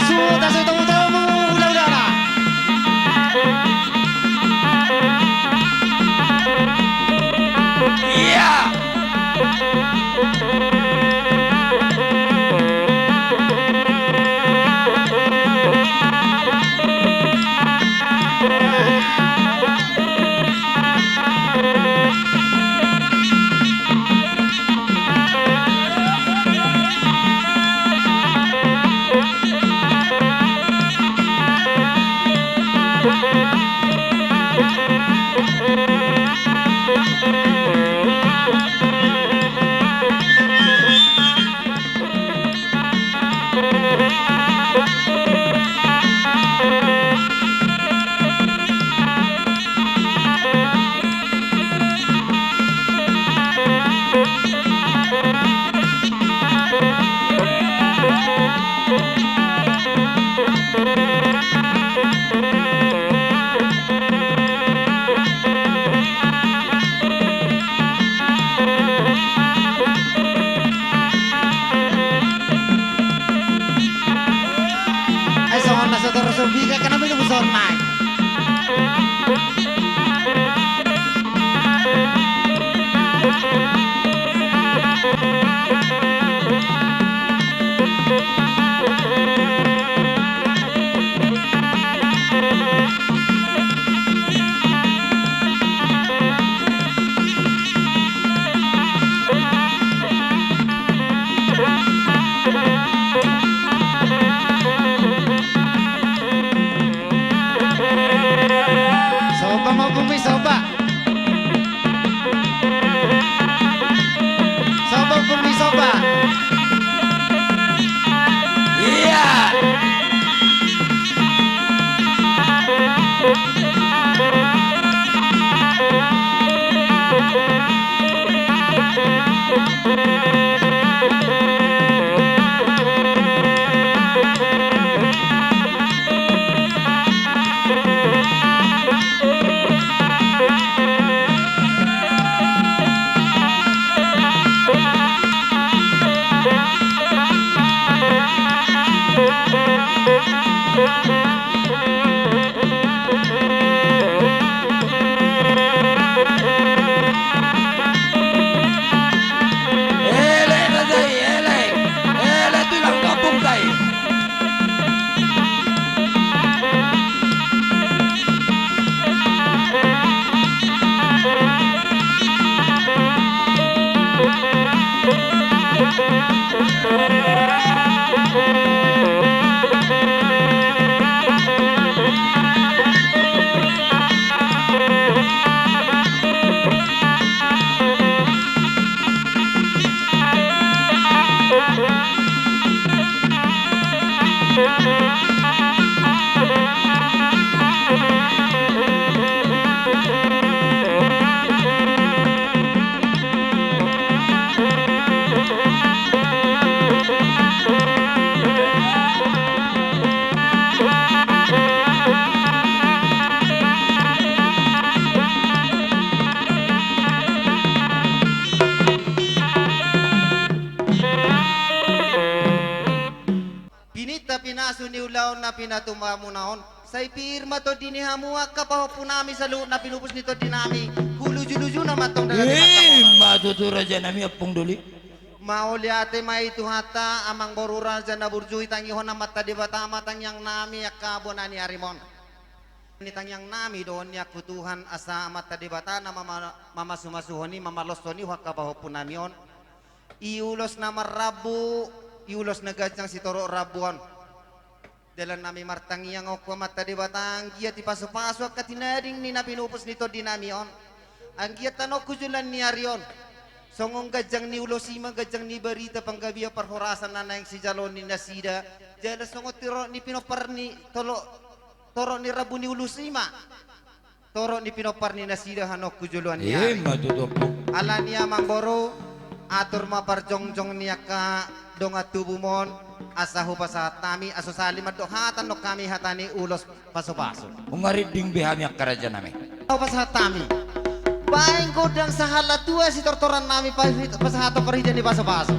Suta, suta, suta, suta, hula-hulana. Ia. Pininta pinasu ni ulaon na pinatumamuna on. Sai pir ma tondi ni hamu angka pahompunami saluhut na pinupus ni tondinami. Hulujulujuna ma antong dalan ni pansamotan. Ima tutu rajanami, Ompung Doli. Mauliate ma i Tuhanta, amangboru raja na burju, ditangihon Amanta Debata ma tangiangnami angka bona ni arimon. Ni tangiangnami do on, ni Amangku Tuhan, asa Amanta Debata na mama-, mamasumasuhon i, mamaloshon i ho angka pahompunami on. I ulos na marrambu, i ulos na ganjang sitorop rambu on. Dalannami martangiang on tu Amanta Debata, anggiat dipasupasu angka tinading ni na pinupus ni tondinami on. Anggiat anongku joloan ni ari on, songon ganjang ni ulos i ma ganjang ni barita panggabean parhorasan na naeng sijaloon ni nasida. Jala songon torop ni pinompar ni tolo-, torop ni rambu ni ulos i ma torop ni pinompar ni nasida anongku joloan ni ari. Ima tutu, Ompung. Alani i, amangboru, atur ma parjongjong ni angka dongan tubum on, asa hupasahat hami, asa so sali mandok hata annon hami hata ni ulos pasupasu. Unga rinding be hami angka rajanami. Hupasahat hami. Baen gondang sahala tua sitortorannami pa-, pasahaton parhitean ni pasupasu.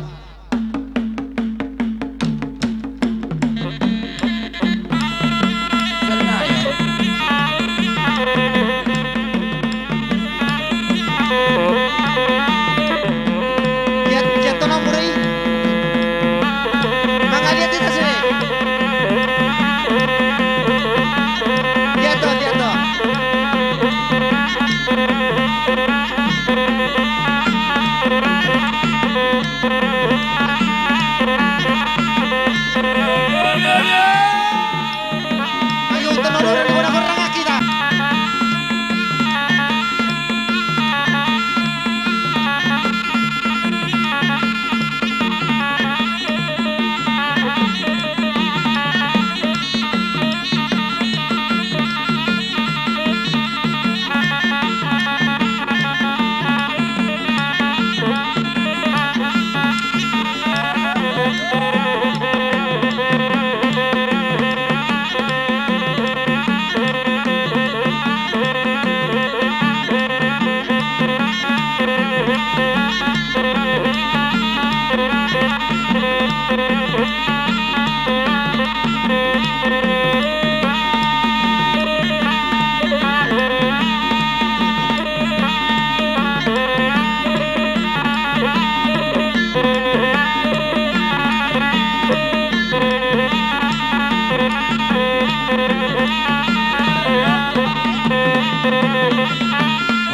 Lihat, lihat tuh, Bang Muri. Mangaliat itu sini. Lihat tuh, lihat tuh. Ayo, tenor orang di mana orang kita.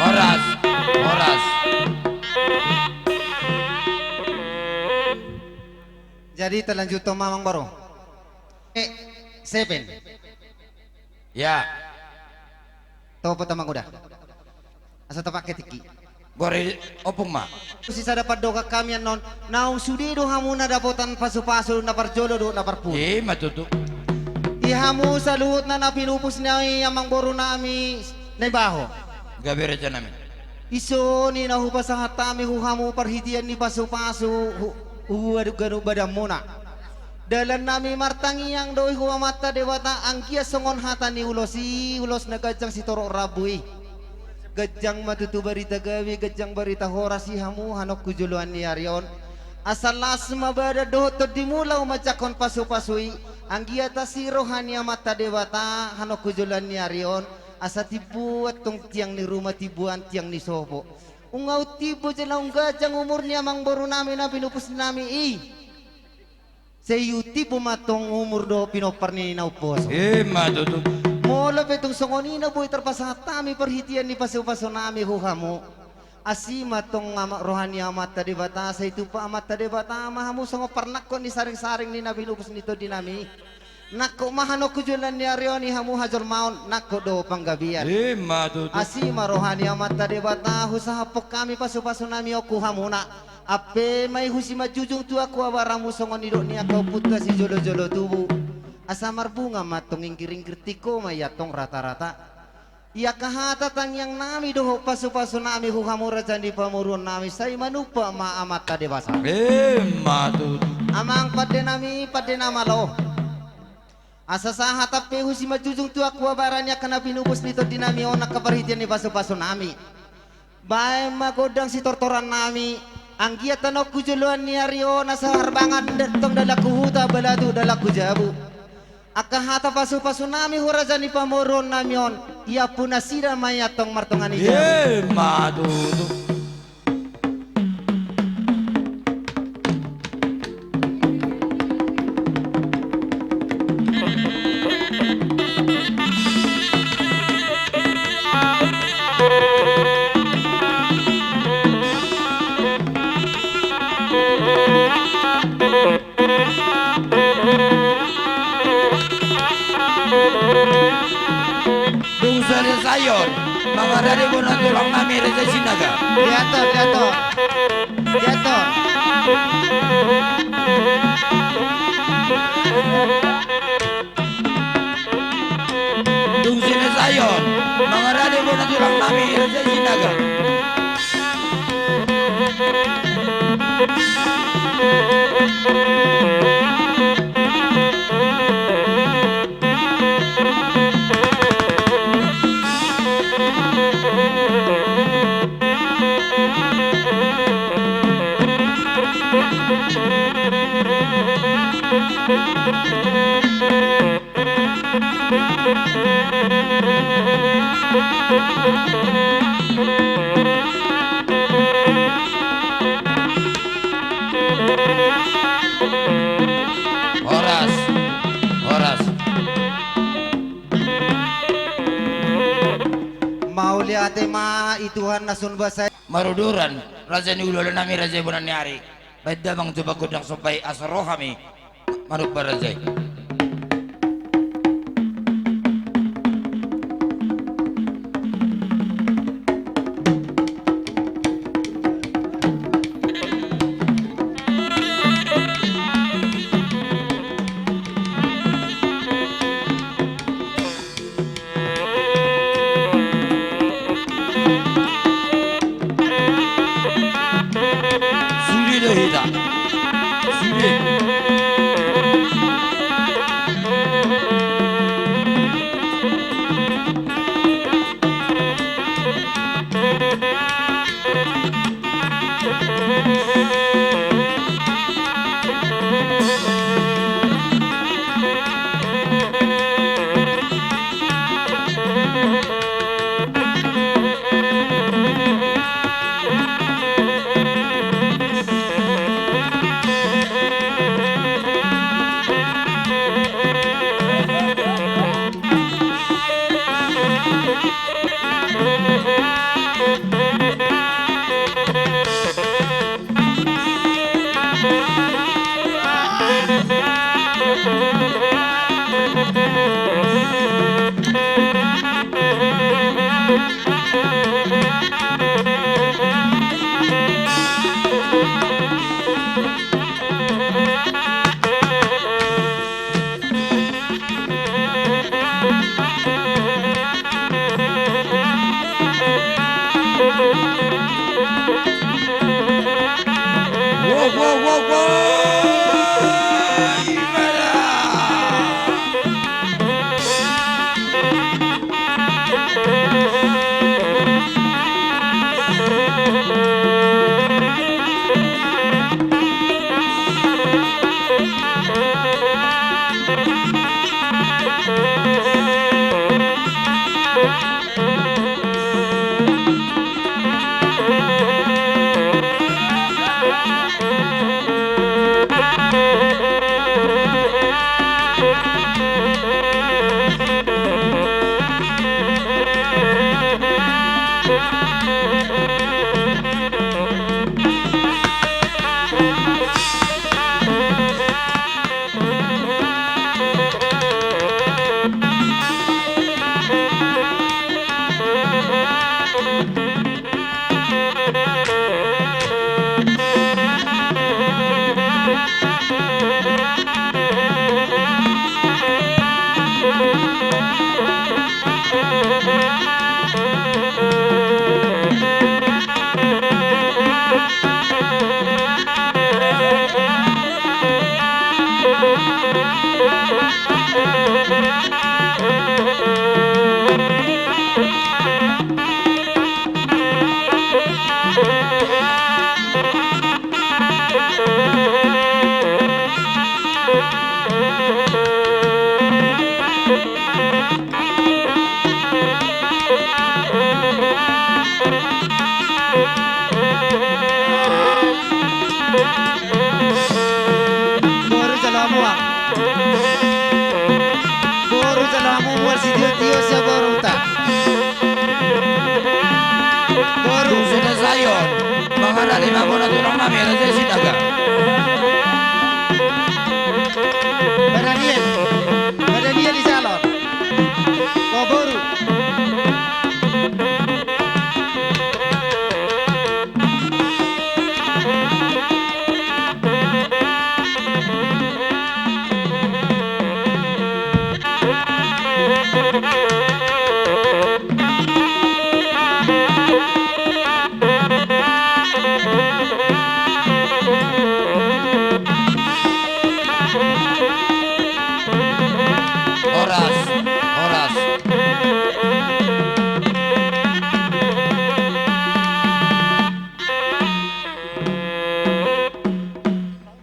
Horas, horas. Jadi talanjuthon ma, amangboru. Eh, seven. Ya. Topot, amangboru, da. Asa tapake tingki. Gore, ompung ma. Sisada pandohan hami annon, naung sude do hamu na dapotan pasupasu na parjolo dohot na parpudi. Ima tutu. I hamu saluhutna na pinupus ni amangborunami Naibaho. Gabe, rajanami. Dison i na hupasahat hami tu hamu parhitean ni pasupasu hu-, hu-, ganup badanmuna. Dalannami martangiang do i tu Amanta Debata, anggiat songon hata ni ulos i, ulos na ganjang sitorop rambu i. Ganjang ma tutu barita gabe, ganjang barita horas i hamu anongku joloan ni ari on. Asa las ma badan dohot tondimu laho manjangkon pasupasu i, anggiat asi roha ni Amanta Debata anongku joloan ni ari on. Asa timbo antong tiang ni ruma, timbo an tiang ni sopo. Nunga umtimbo jala nunga ganjang umur ni amangborunami na pinupusnami i. Sai umtimbo ma antong umur dohot pinompar ni na umposo. Ima tutu. Molo pe tung songon i na boi tarpasahat hami parhitean ni pasupasonami tu hamu. Asi ma tong ama, roha ni Amanta Debata, sai tumpak Amanta Debata ma hamu songon parnangkok ni saring-saring ni na binobus ni tondinami. Nangkok ma hamu tu joloan ni ari on, i hamu hajolmaon, nangkok do panggabean. Ima tutu. Asi ma roha ni Amanta Debata, husahaphon hami pasu-pasunami on tu hamuna. Ampe ma i husi manjujung tu ahu abaramu songon nidok ni angka ompunta sijolo-jolo tubu. Asa marbunga ma tong inggir-inggir, tingko ma i antong rata-rata. Ia angka hata tangiangnami dohot pasu-pasunami tu hamu raja ni pamoruonnami, sai manumpak ma Amanta Debata. Ima tutu. Amang pandenami, pande na malo. Asa sahat hape husi manjujung tu ahu abara ni angka na binobus ni tondinami on angka parhitean ni pasu-pasunami. Baen ma gondang sitortorannami, anggiat tano tu joloan ni ari on asa harbangan da-, tong dalan tu huta, balatuk dalan tu jabu. Angka hata pasu-pasunami tu raja ni pamoruonnami on, ia pun nasida ma i antong martonga ni jabu. Ima tutu. Dung selesai on, mangarade bona tulangnami Raja Sinaga. Diatur, diatur. Diatur. Dung selesai on, mangarade bona tulangnami Raja Sinaga. Horas, horas. Mauliate ma di Tuhan na sun basa i. Maruduran, raja ni hulahula nami, raja i bona ni ari. Baen damang jolo gondang somba i asa ro hami manumpak raja i. Sude do hita. Sude. Boru jalo hamu, ah. Boru jalo hamu mual sitio-tio sian borunta. Boru. Sude sayon mangalali ma bona tulang nami Raja Sinaga. Badaniel. Badaniel di salon. O boru. Horas, horas.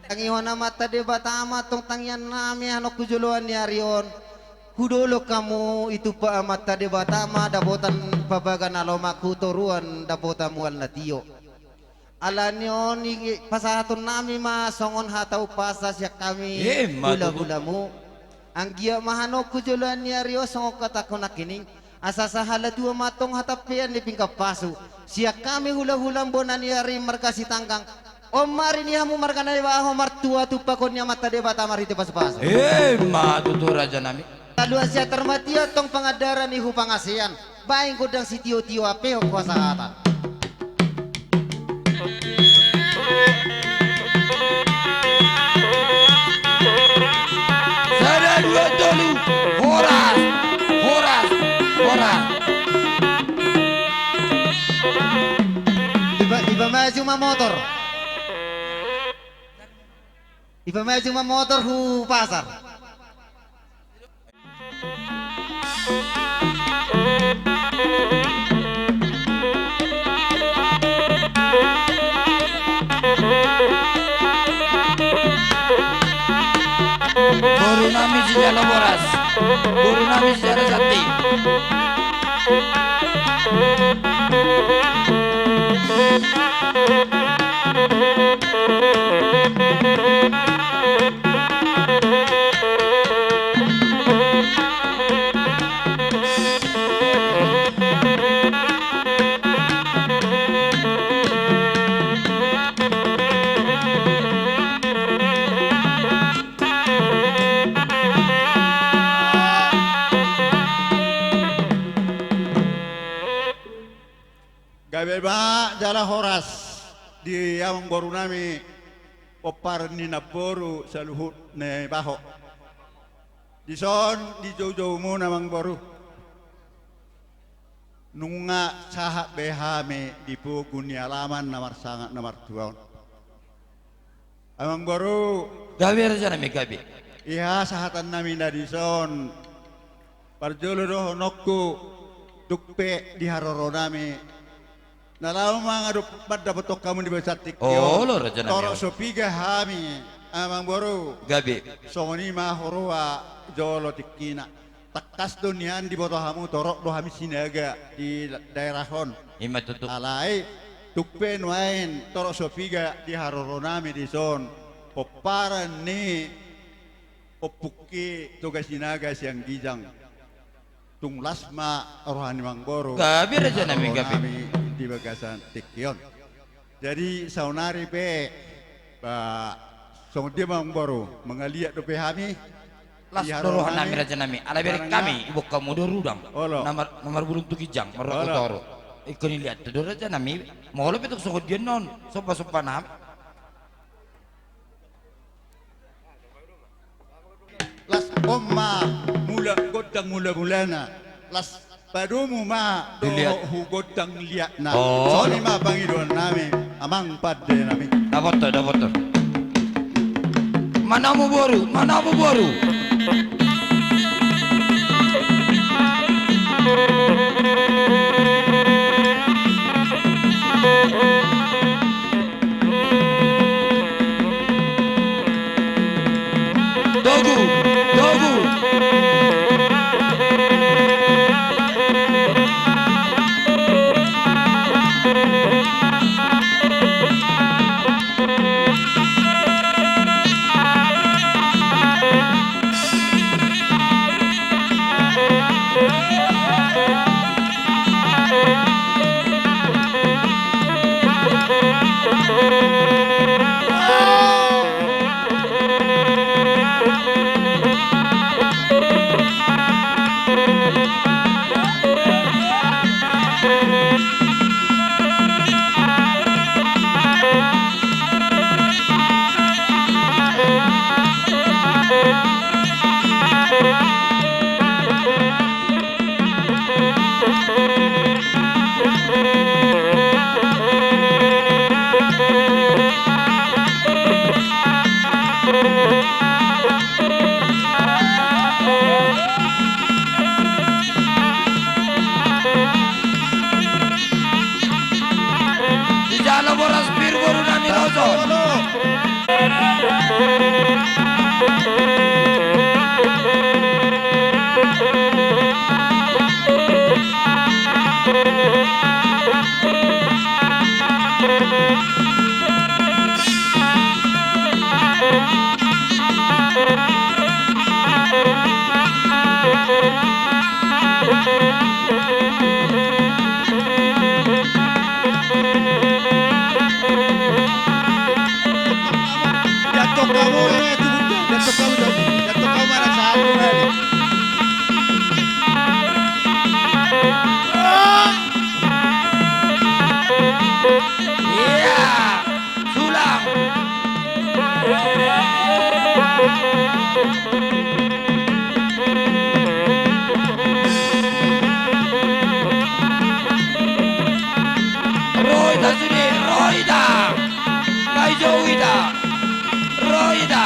Tangihon Amanta Debata ma tong tangiang nami annon tu joloan ni ari on. Hudolok hamu, ditumpak Amanta Debata ma dapotan pabaga na lomak, hutoruan dapotan mual na tio. Alani on i pasahaton nami ma songon hata umpasa sian hami. Ima tutu. Hula-hulamu. Anggiat ma annon tu joloan ni ari on songon hatangku nangkining, asa sahala tua ma tong hatampean ni pinggan pasu. Sian hami hula-hula bona ni ari marga Sitanggang. On ma ari ni hamu marga Naibaho martua tumpakon ni Amanta Debata marhite pasu-pasu. Ima tutu raja nami. Haluaon sian Tarmatian tong pangandaran i hu Pangasean. Baen gondang sitio-tio ampehon hasahatan. Sada, dua, tolu. Horas. Horas. Horas. Ipa-, ipamaju ma motor. Ipamaju ma motor hu pasar. Boru nami sijalo boras. Boru nami sijalo santi. Gabe ma jala horas di amangboru nami, pomparan ni namboru saluhut Naibaho. Dison di joujoumuna amangboru. Nunga sahat be hami di pogu ni alaman na marsangap na martua on. Amangboru. Gabe raja nami, gabe. Di hasahatan nami na dison, parjolo dohononku, tung pe di haroro nami na laho mangadop mandapothon hamu di bagasan tingki on. Olo raja nami. Torop so piga hami amangboru. Gabe. Songon i ma huroha jolo tingkina. Tangkas do nian diboto hamu torop do hami Sinaga di daerah on. Ima tutu. Alai tung pe nuaeng torop so piga di haroro nami dison, pomparan ni ompungki Toga Sinaga sian ginjang. Tung las ma roha ni amangboru. Gabe raja nami, gabe. Di bagasan tingki on. Jadi saonari pe, ba, songon dia ma amangboru, mangaliat dope hami. Las do roha nami raja nami, ala bereng hami, iboan hamu do rudang. Olo. Na mar-, na marbulung tu ginjang, marroha tu toru. Ingkon diliat tu do raja nami. Molo pe tung songon dia non somba-somba nami. Las on ma mula gondang mula-mulana. Las padomu ma dohot hu gondang liatna. Songon i ma pangidoan nami, amang pande nami. Dapot do, dapot do. Manomu boru, manomu boru. Togu, togu. Dijalo boras pir boru nami loso. Ia, sulang. Ro hita sude, ro hita. Nunga jou hita. Ro hita.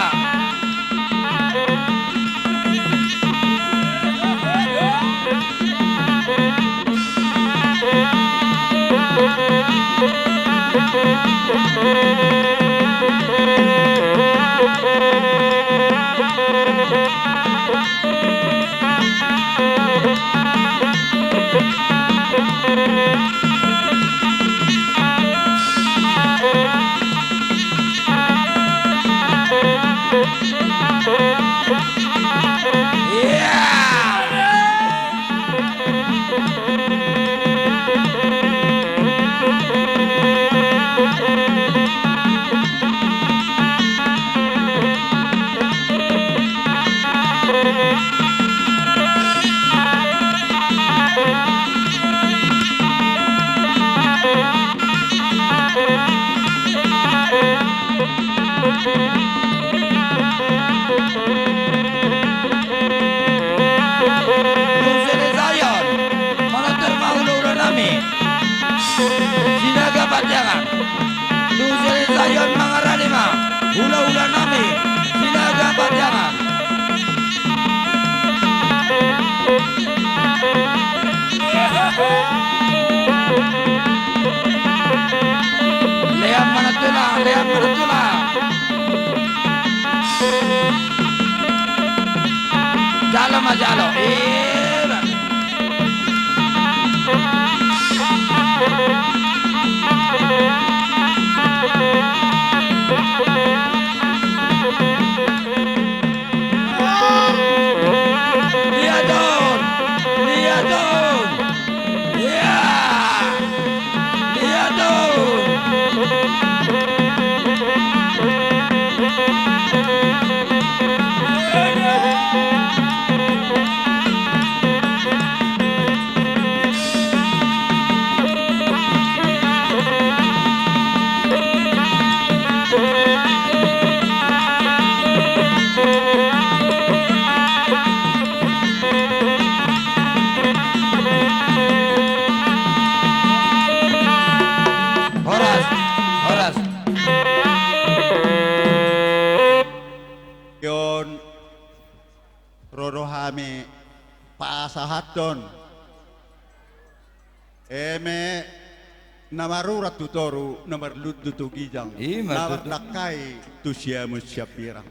Na marurat tu toru, na marlundu tu ginjang, i ma tutu, na mardangkai tu siamun siambirang.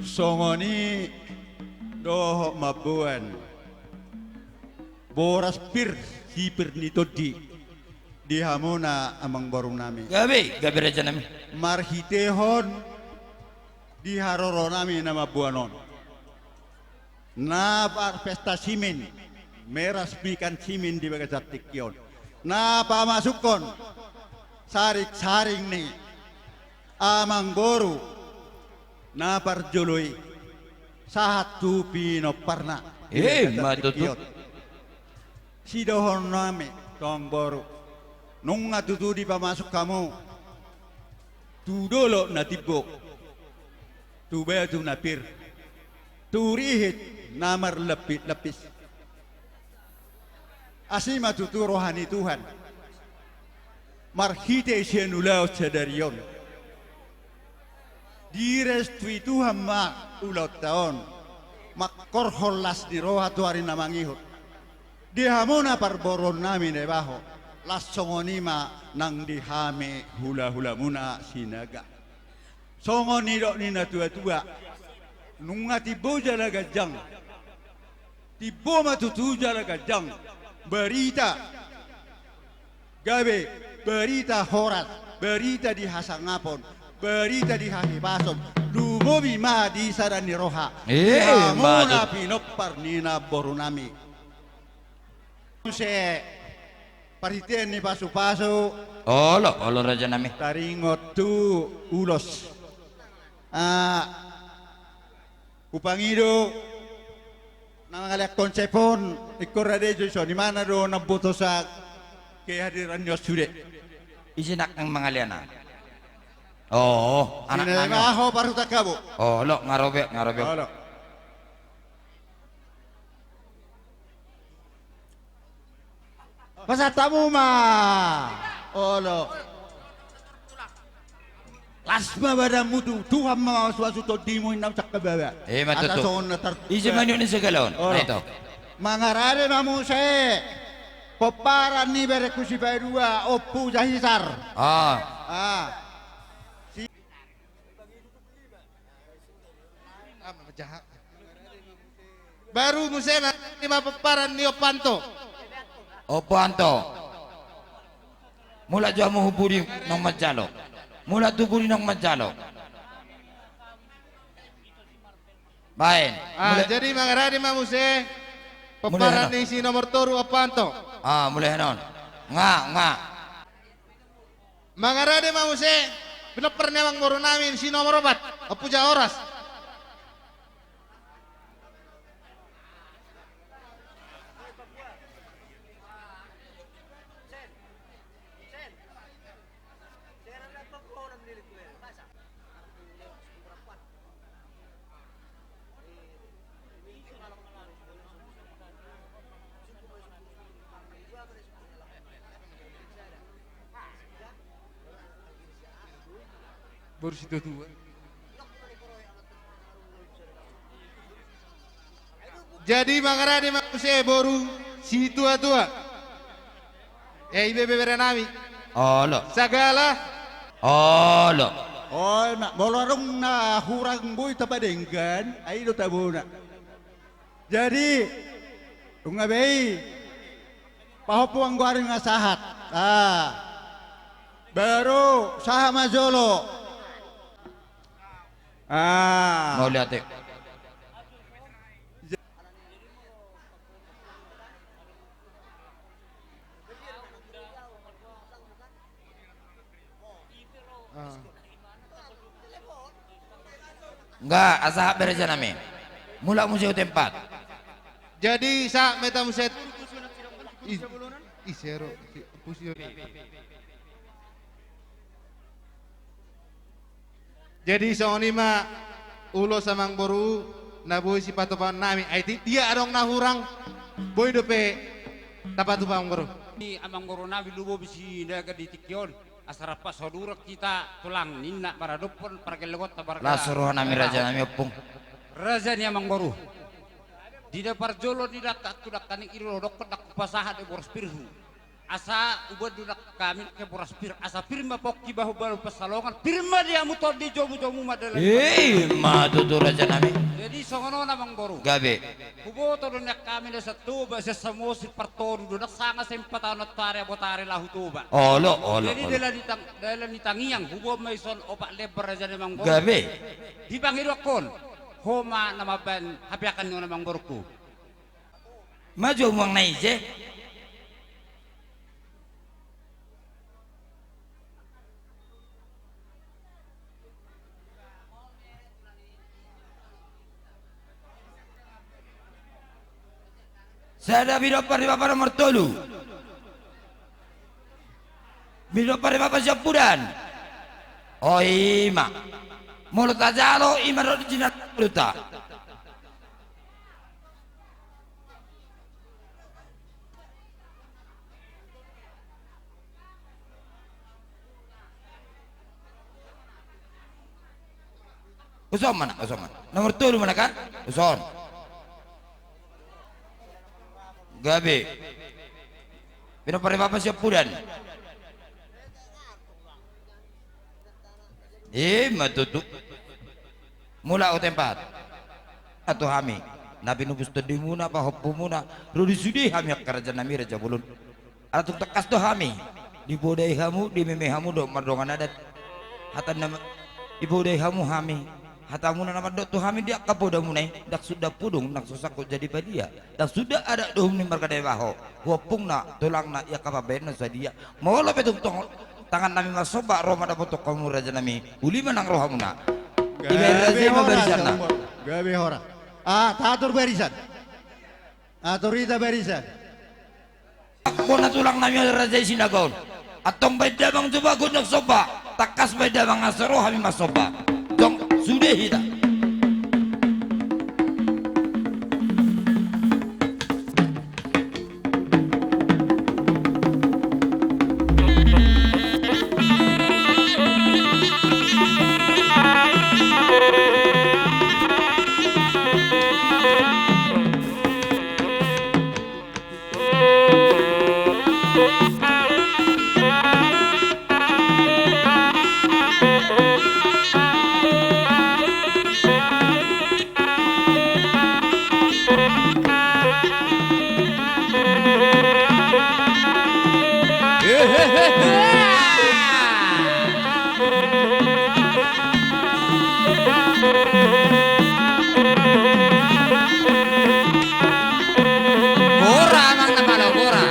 Songon i dohot mamboan boras pir, sipir ni tondi di hamuna amangboru nami. Gabe, gabe raja nami. Marhitehon di haroro nami na mamboan on, na marpesta simin, meresmikan simin di bagasan tingki on, na pamasukhon saring-saring ni amangboru na parjolo i sahat tu pinomparna. Eh, di bagasan tingki on. Sidohonon nami tu amangboru, nunga tutu dipamasuk hamu tu dolok na timbo, tu batu na pir, tu rihit na marlapis-lapis. Asi ma tutu roha ni Tuhan marhite sian ulaon sadari on. Direstui Tuhan ma ulaonta on, mangkorhon las ni roha tu ari na mangihut. Di hamuna parboruon nami Naibaho, las songon i ma nang di hami hula-hulamuna Sinaga. Songon nidok ni na tua-tua, nunga timbo jala ganjang. Timbo ma tutu jala ganjang barita, gabe barita horas, barita di hasangapon, barita di hahipason, lumobi ma di sada ni roha. Eh, di hamuna tutu pinompar ni namboru nami. Muse, parhitean ni pasu-pasu. Olo, olo raja nami. Taringot tu ulos. Ah, hupangido na mangalean konsep on, ingkon rade jo i, songon i ma na do na huboto sian kehadiran ni on sude. Ise nang mangalean an? Oh, anak nami. Sinema ho parhutang hamu. Olo, nga ro be, nga ro be. Olo. Pasahat hamu ma. Olo. Las ma badanmu tu Tuhan, ma masu-masu tondimu, inna sangkababa. Eh, ma tutu. Asa songon na tar-, ise ma nion ni segala on? Olo. Na ito. Mangarade ma muse pomparan ni berengku sipaidua, Ompu Jahisar. Ah. Ah. Si- Baru muse ma, ima pomparan ni Ompu Anto. Ompu Anto. Mulak jo hamu tu pudi naung manjalo. Mulak tu pudi naung manjalo. Baen. Ah, jadi mangarade ma muse pomparan ni si nomor tolu, Ompu Anto. Ah, mulai hanon. Nga, nga. Mangarade ma muse pinompar ni amangboru nami si nomor opat, Ompu Jahoras. Boru situatua. Jadi mangarade ma muse boru situatua. Eh, ibe bebere nami. Olo. Sagala. Olo. Oi, ma-, molo adong na hurang boi tapadenggan, ai do tabona. Jadi, nunga be i. Pahompu anggo ari nga sahat. Ah. Baru sahat ma jolo. Ah. Mauliate. Ah. Nga, asa sahat be raja nami. Mulak muse tu tempat. Jadi sahat ma hita muse. I, i sero. Jadi songon i ma ulos amangboru na boi sipatupaon nami. Ai di-, dia adong na hurang, boi dope tapatupa amangboru. Ni amangboru nami lumobi Sinaga di tingki on, asa rap saudara hita tulang ninna maradophon pargellengonta marga. Las roha nami raja nami ompung. Raja ni amangboru. Di na parjolo ni dangka tu dangka ni i do dohonon, ndang hupasahat do boras pirhu. Asa uboan do nang hami ke boras pir, asa pir ma pongki bahu bahu pansalongan, pir ma di hamu tondi, jomu jomu ma dalan. Ima tutu raja nami. Jadi songon on amangboru. Gabe. Huboto do nang hami na sian Toba, sian Samosir, partolu do nang sanga sian patahon antari abotari laho Toba. Olo, olo. Jadi olo. Dalan ni tang-, dalan ni tangiang, huboan ma ison opat lembar raja nami amangboru. Gabe. Di pangidoan on, ho ma na mambaen hapeakan ni on amangborungku. Maju muang na ise. Sada pinompar ni bapa nomor tolu. Pinompar ni bapa siampudan. O ima. Molo tajalo ima ro di jinan luta. Uson ma na, uson ma na. Nomor tolu ma na kan? Uson. Gabe. Pinompar ni bapa siampudan. Ima tutu. Mulak tu tempat. Atu hami. Na pinupus tondimuna, pahompumuna. Ro di sude hami angka raja nami raja bolon. Ala tung tangkas do hami. Dipodai hamu, dimeme hamu dohot mardongan adat. Hata na ma-, dipodai hamu hami. Hatamuna na mandok tu hami di angka podamuna i, ndang suda pudung, ndang so sangkut jadi badia, ndang suda adat dohot ni marga Daibaho, huompungna, tulangna, i angka pambahenna sadia. Molo pe tung tong tangan nami marsomba, ro ma dapoton hamu raja nami, uli ma nang rohamuna. Dibaen raja i ma barisanna. Gabe horas. Ah, tator barisan. Ator hita barisan. Bona tulang nami raja i Sinaga on. Antong baen damang jo bagot nang somba. Tangkas baen damang asa ro hami marsomba. Tong sude hita. Gora amang na malo, gora.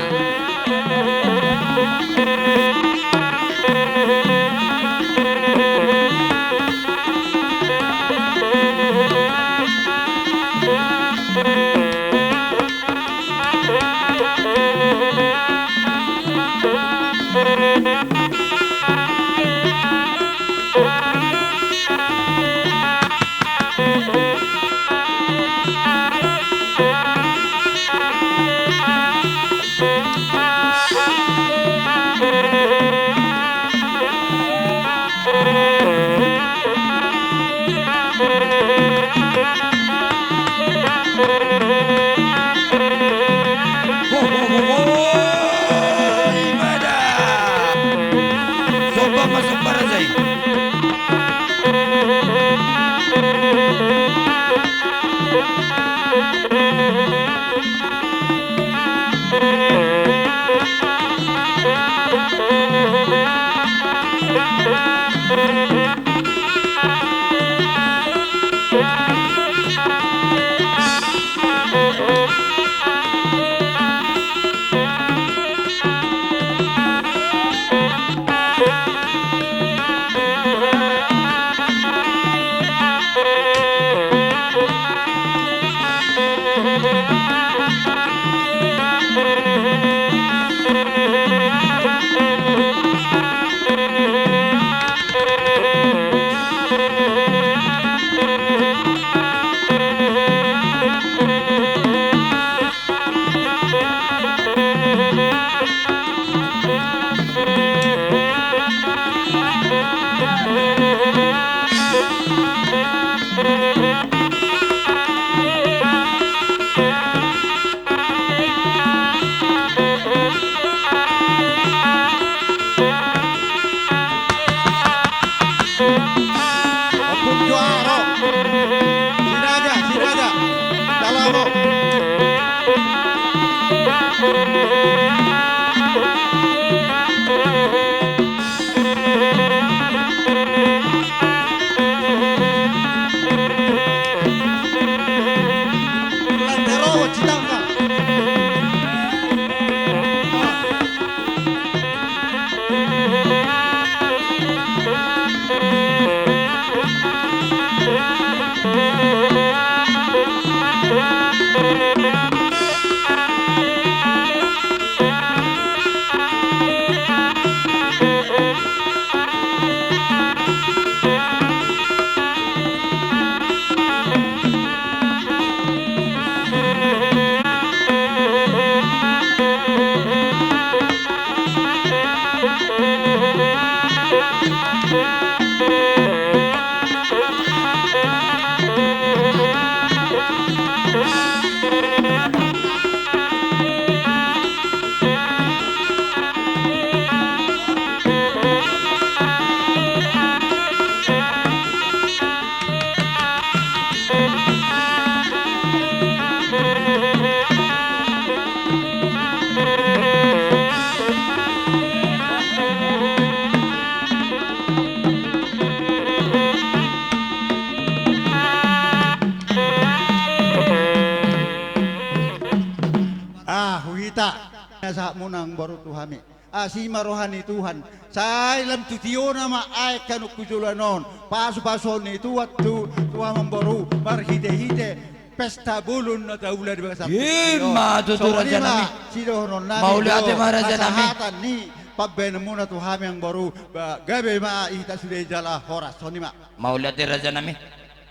tu hami. Asi ma roha ni Tuhan. Sai lam tu tiona ma aek hamu tu joloan on. Pasu-pasuon ni Tuhan tu, tu hamu amangboru. Marhite-hite pesta bolon na taula di bagasan. Ima tutu, raja nami. Songon i ma sidohonon nami. Mauliate ma, raja nami. Hasahatan ni pambahenanmuna tu hami amangboru. Ba, gabe ma hita sude jala horas. Songon i ma. Mauliate, raja nami.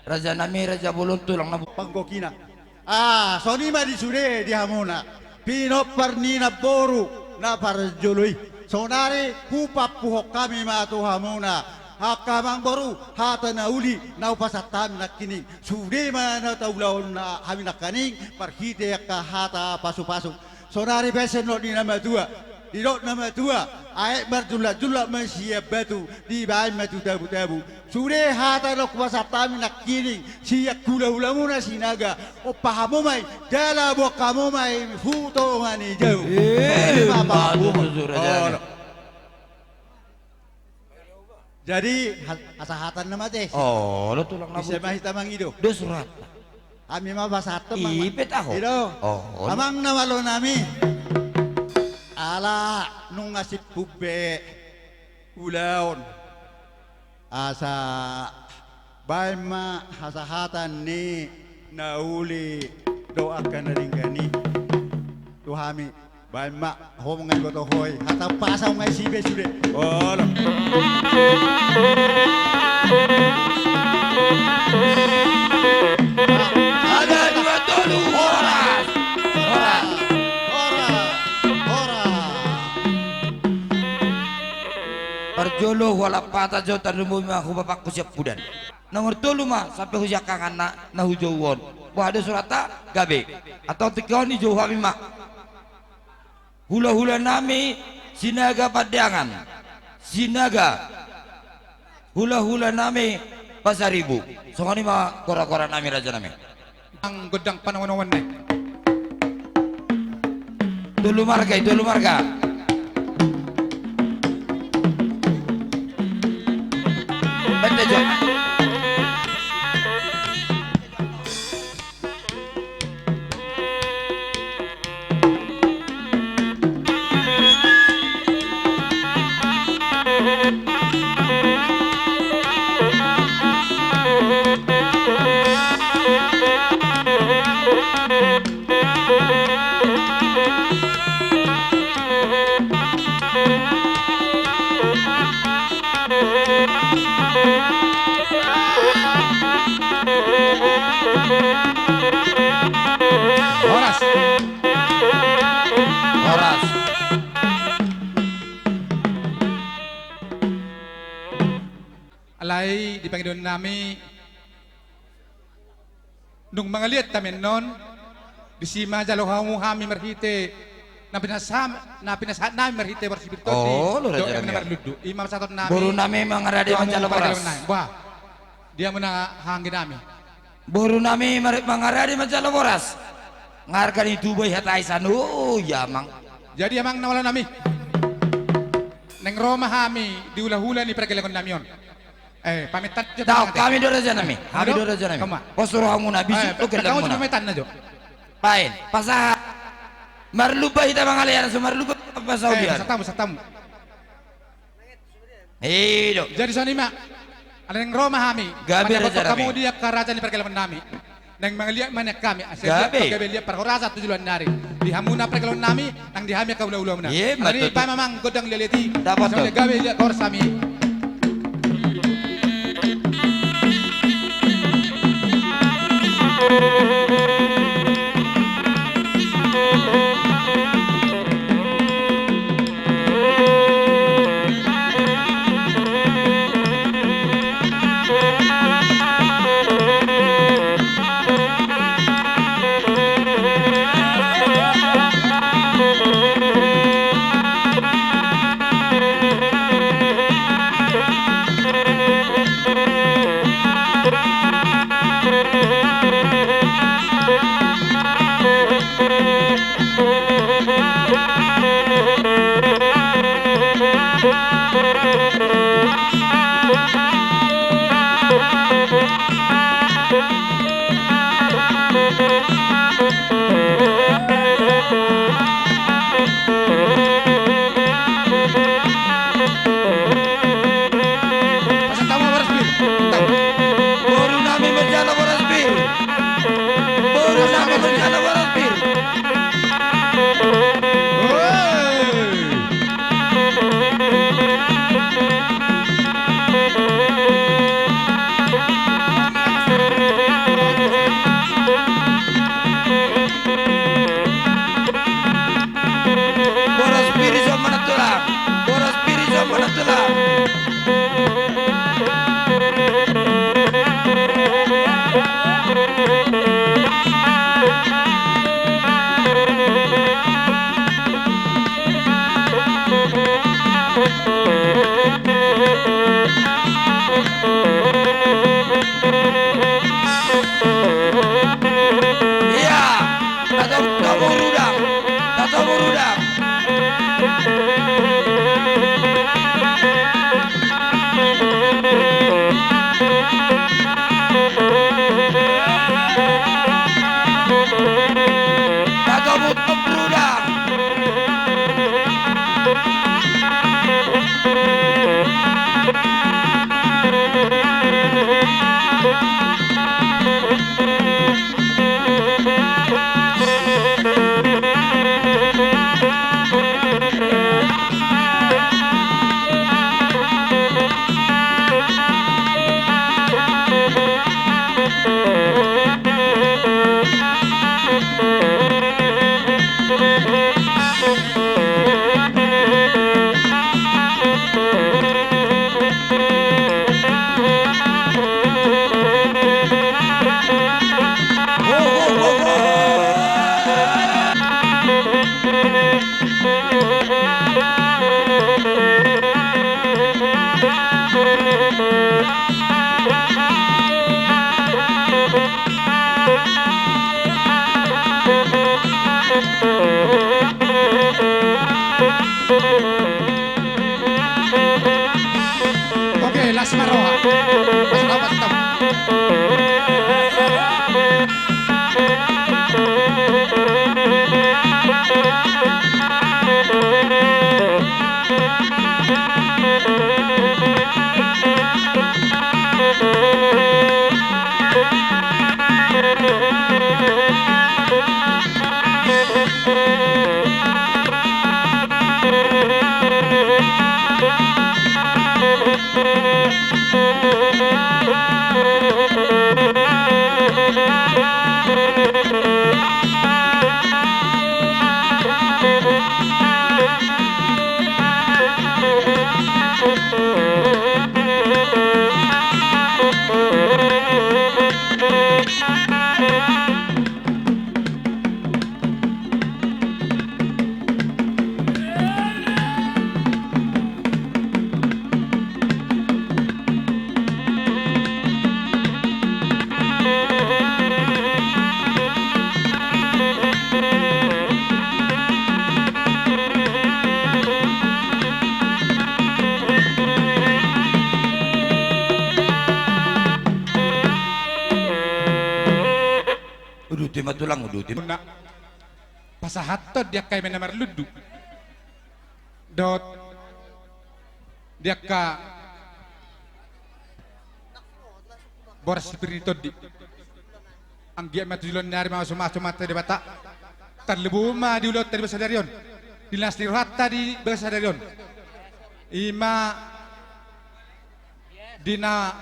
Raja nami, raja bolon, tulang na bo- Panggokina. Ah, songon i ma di sude di hamuna. Pinompar ni namboru na parjolo i. Saonari hupampuhon hami ma tu hamuna angka amangboru, hata na uli na hupasahat hami nangkining. Sude ma na taulahon hami nangkining marhite angka hata pasu-pasu. Saonari bahen sian dok ni na matua. Didok na matua, aek marjulak-julak ma sian batu, dibaen ma tu tabu-tabu. Sude hata na hupasahat hami nangkining sian hula-hulamuna Sinaga. Ompa hamu ma i, jala boan hamu ma i hu tonga ni jabu. Ima tutu, raja nami. Jadi, ha-, hasahatan nama te. Olo, tulang na boti. Bisa ma hita mangido. Dos rohanta. Hami ma pasahathon, amang. Ipe taho. Ido. Olo. Amang na malo nami. Ala nunga simpul be ulaon. Asa baen ma hasahatan ni na uli dohot angka na denggan i tu hami. Baen ma, ho ma nga diboto ho i, hata pasa ho ma i sibe sude. Olo. Sada, dua, tolu, horas. Horas. Horas. Horas. Parjolo hualap hata jo, tarlumobi ma hupapangku sian pudan. Nomor tolu ma sampe hu siangkangan na, na hujou on. Boha do surata? Gabe. Antong tingki on dijou hami ma. Hula-hula nami Sinaga Pandeangan. Sinaga. Hula-hula nami Pasaribu. Songon i ma gora-gora nami, raja nami. Nang gondang panawan-awan nai. Tolu marga i, tolu marga. Bete jo. Horas. Horas. Alai di pangidoan nami, nunga mangaliat hami annon, disi ma jalo hamu hami marhite na pinasa-, na pinasahat nami marhite boras sipir tondi. Olo, raja nami. Ima pasahaton nami. Boru nami mangarade manjalo boras. Bah. Di hamuna haha anggi nami. Boru nami mar-, mangarade manjalo boras. Nga arga ni tuba i hatai san. Oh, iya, amang. Jadi, amang na malo nami. Naeng ro ma hami di hula-hula ni pargellengon nami on. Eh, pamit jo. Hami do, raja nami. Hami do, raja nami. Pos rohamuna, bisuk do gellengon muna. Pamit jo. Baen, pasahat. Marlumba hita mangalean, so marlumba pasahat. Eh, pasahat hamu, pasahat hamu. I do. Jadi songon i ma. Naeng ro ma hami. Gabe, raja nami. Manapothon hamu di angka raja ni pargellengon nami. Naeng mangaliat ma nian hami, asa gabe liat parhorasan tu joloan ni ari. Di hamuna pargellengon nami, nang di hami angka hula-hulamuna. Ima tutu. Baen ma, amang, gondang liat-liat i. Dapot. Asa gabe liat horas hami. Simaroha. Mas, mas, mas. Uduti ma tulang, uduti ma. Pasahathon di angka eme na marlundu dohot di angka boras pir ni tondi. Anggiat ma tu joloan ni ari mamasu-masu ma Amanta Debata. Tarlumobi ma di ulaonta di bagasan ari on, di las ni rohanta di bagasan ari on. I ma di na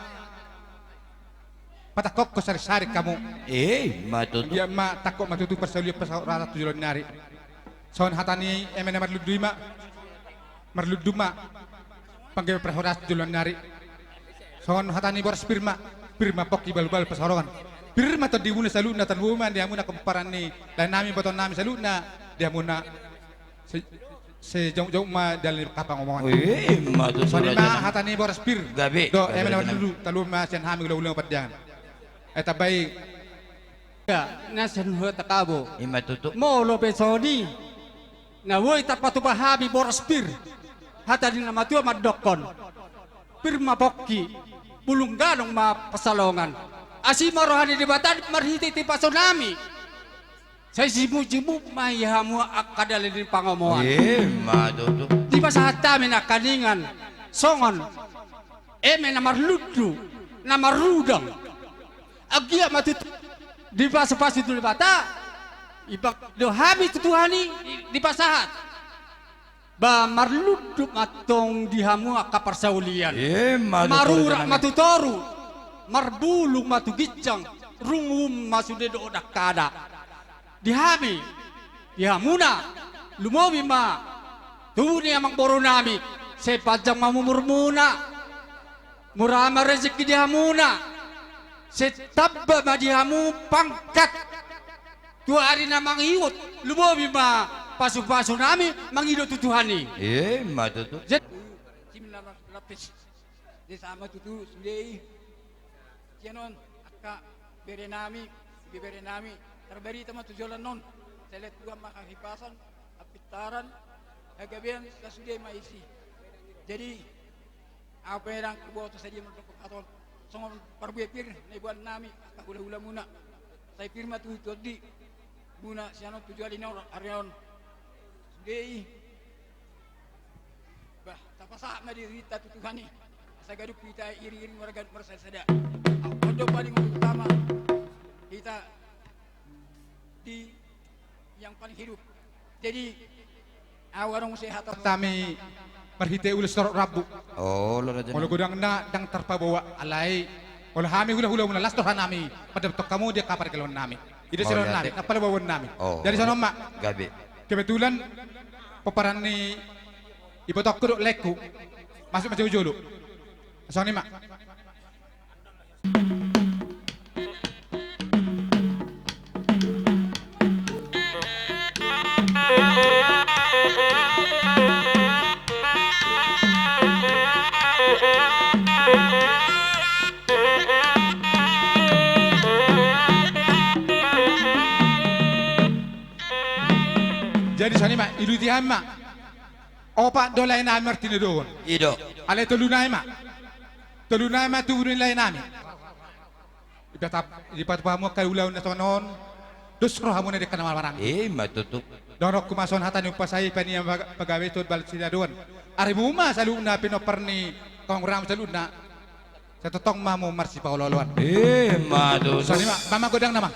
patangkokhon sari-sari hamu. Eh, i ma tutu. Anggiat ma tangkok ma tutu parsaulian, parsaoran tu joloan ni ari. Songon hata ni eme na marlundu i ma, marlundu ma panggabean parhorasan tu joloan ni ari. Songon hata ni boras pir ma, pir ma pongki, balu-balu parsaoran. Pir ma tondimuna saluhutna, tarlumobi ma di hamuna pomparan ni laenami, ibotonami saluhutna, di hamuna se-, sejoujou ma dalan ni hapangomoan. Ui, i ma tutu. Songon i ma hata ni boras pir. Gabe, gabe. Dohot eme na marlundu, tarlumobi ma sian hami hula-hula Parpanjangan. Eh, tambai. Ya, na sian hata kabo. I ma tutu. Molo pe songon i na boi tarpatupa hami boras pir. Hata ni na matua mandokkon: Pir ma pongki, bulung gadong ma pansalongan. Asi ma roha ni Debata marhite-hite pasonami. Sai simup-simup ma di hamu angka dalan ni pangomoan. I ma tutu. Dipasahat hami nangkiningan songon eme na marlundu, na marudang. Anggiat ma tutu dipasu-pasu tu Debata, ibang do hami tu Tuhan i di-, dipasahat. Ba marlundu ma antong di hamu angka parsaulian. I ma tutu. Marurat ma tu toru, marbulung ma tu ginjang, rungu ma sude dohot dangkada. Di hami, di hamuna, lumobi ma tubu ni amangborunami, sai panjang ma umurmuna, mura ma rezeki di hamuna, sai tamba ma di hamu pangkat tu ari na mangihut, lumobi ma pasu-pasunami mangido tu Tuhan i. I ma tutu. Jat- Tim lapis. Jadi sama tutu sude i. Sian on angka berenami, ibeberenami, tarbarita ma tu joloan on. Sai lam tubu ma hahipason, hapintaran, hagabeon, sasude ma isi. Jadi ahu pe ndang huboto sadia mandok hata on. Songon parbue pir na iboan nami angka hula-hulamuna. Sai pir ma tu tondi muna sian on tu joloan ni ari on. Sude i. Bah, tapasahat ma dirinta tu Tuhan i, asa ganup hita iring-iring marga-, marsada-sada. Ahu on do paling utama hita di yang paling hidup. Jadi ahu adong muse hata. Hami marhite ulos torop rambu. Olo, raja. Molo godangna ndang tarpaboa, alai molo hami hula-hulamuna, las do rohanami mandapothon hamu di angka pargelonami. I do sirohonnami, na pala babuannami. Jadi songon on ma. Gabe. Kebetulan pomparan ni ibotongku dohot laengku masuk ma jolo-jolo. Songon i ma. Jadi songon i ma, iluti hami ma. Opat do laenami martinodohon. I do. Alai tolu nai ma. Tolu nami ma tubu ni lae nami. Dipatupa hamu angka ulaon na songon on. Dos rohamuna di angka na marhahamaranggi. I ma tutu. Dohononku ma songon hata ni umpasa i, panian pagabe tu balas ni haduan. Arimu ma saluhutna, pinompar ni kawanguranmu saluhutna. Sai tongtong ma hamu marsipaolooloan. I ma tutu. Songon i ma, bahen ma gondang nama.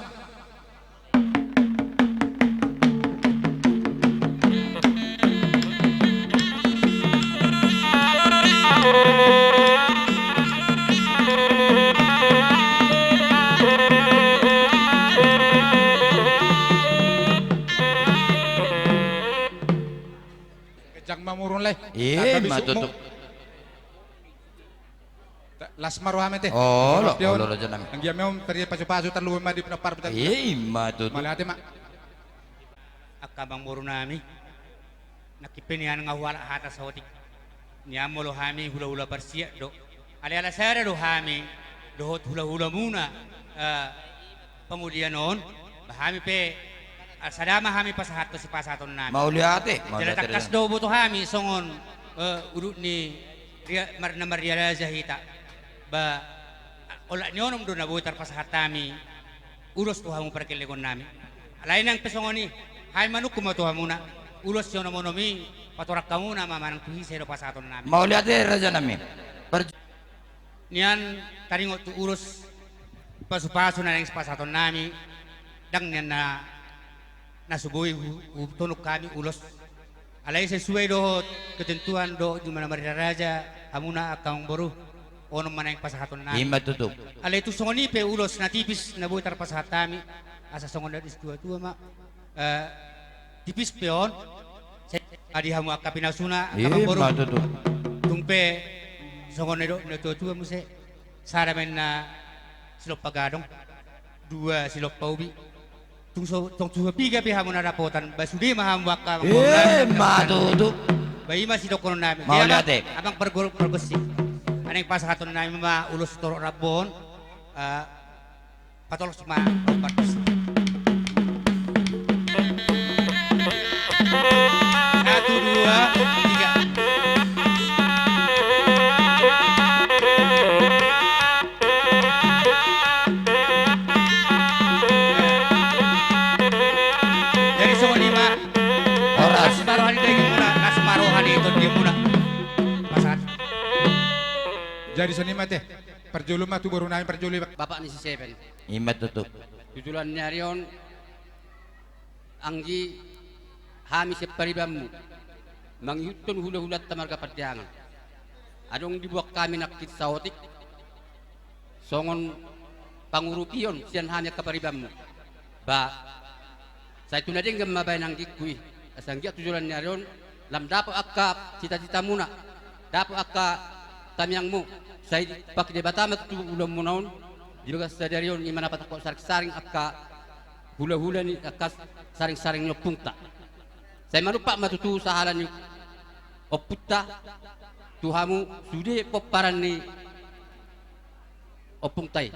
Ganjang ma umurmu lae. I ma tutu. Las ma roham ate. Olo, olo raja nami. Anggiat ma on pasupasu tarlumobi ma di pinomparmu. I ma tutu. Mauliate ma. Angka amangboru nami, nangkin pe nian nga hualap hata saotik. Nian molo hami hulahula parsiat do. Alai ala sada do hami dohot hulahulamuna, eh, pangolian on, ba hami pe, ah, sada ma hami pasahathon sipasahaton nami. Mauliate, mauliate. Jala tangkas do boto hami songon, eh, udut ni ria-, mar-, na marria raja hita. Ba, ah, olat ni onom do na boi tarpasahat hami ulos tu hamu pargellengon nami. Alai nang pe songon i, hami manungkun ma tu hamuna, ulos sionom-onom i patorang hamuna ma manang tu hise do pasahaton nami. Mauliate raja nami. Par- Nian taringot tu ulos pasupasu na naeng sipasahaton nami, ndang nian na, na so boi hu-, hutonuk hami ulos. Alai sesuai dohot ketentuan dohot jumana marria raja, hamuna angka amangboru, onom ma naeng pasahaton nami. I ma tutu. Alai tung songon i pe ulos na tipis na boi tarpasahat hami, asa songon na didok ni tua-tua ma, eh, tipis pe on, sai di hamu angka pinasuna, angka amangboru. I ma tutu. Tung pe songon na nidok ni natua-tua muse, sada ma inna silompa gadong, dua silompa ubi. Tung so, tung so piga pe hamu na dapotan, ba sude ma hamu angka amangboru. I ma tutu. Ba i ma sidohonon nami. Mauliate. Amang pargonsi. Naeng pasahaton nami ma ulos torop rambu on. Eh, Patolos ma, patolos. Satu, dua, tiga. Jadi songon i ma. Horas. Las ma roha ni dagingmuna, las ma roha ni tondimuna. Pasahat. Jadi songon i ma ate. Parjolo ma tu boru nami parjolo i. Bapak ni si Seven. I ma tutu. Tu joloan ni ari on, anggi hami sian paribanmu mangihuthon hulahulanta marga Pandiangan. Adong diboan hami nangkin saotik songon pangurupion sian hami angka paribanmu. Ba, sai tu na denggan ma baen anggingku i. Asa anggiat tu joloan ni ari on lam dapot angka cita-citamuna, dapot angka tangiangmu. Sai dipahi Debata ma tutu ulaonmuna on di bagasan sadari on, i ma na patangkok saring-saring angka hulahula ni angka saring-saring ni ompunta. Sai manumpak ma tutu sahala ni ompunta tu hamu sude pomparan ni ompunta i.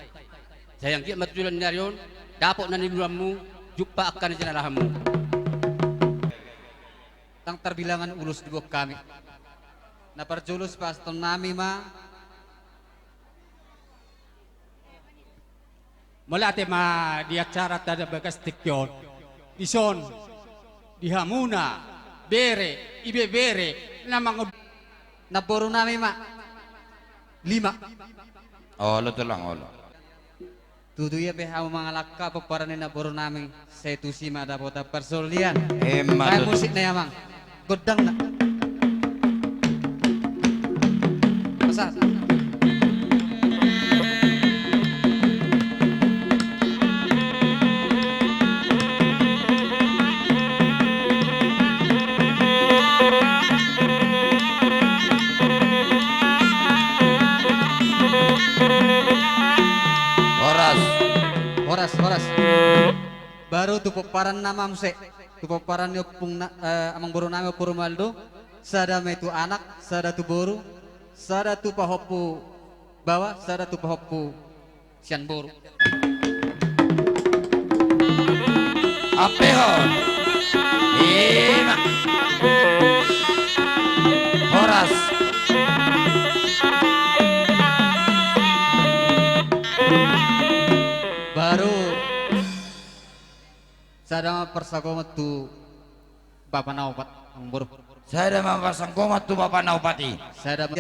Sai anggiat ma tu joloan ni ari on dapot na niluluanmu, jumpa angka na jinalahanmu. Ndang tarbilangan ulos diboan hami. Na parjolo sipasahaton nami ma. Mauliate ma di acara tada bagas tingki on. Dison di hamuna bere, ibebere na mangod- Namboru nami ma lima. Olo tulang, olo. Tutu ia pe hamu mangalangka pomparan ni namboru nami, sai tusi ma dapotan parsaulian. Emma tutu. Baen musik na i amang. Gondang na. Pasahat. Horas. Horas, horas. Baru tu pomparan nama muse. Tu pomparan ni ompung na, eh, amangboru nami Ompu Romualdo. Sada ma i tu anak, sada tu boru, sada tu pahompu baoa, sada tu pahompu sian boru. Ampehon. Ima. Horas. Parsanggoman tu bapa na opat, amangboru. Sada ma parsanggoman tu bapa na opat i. Sada ma.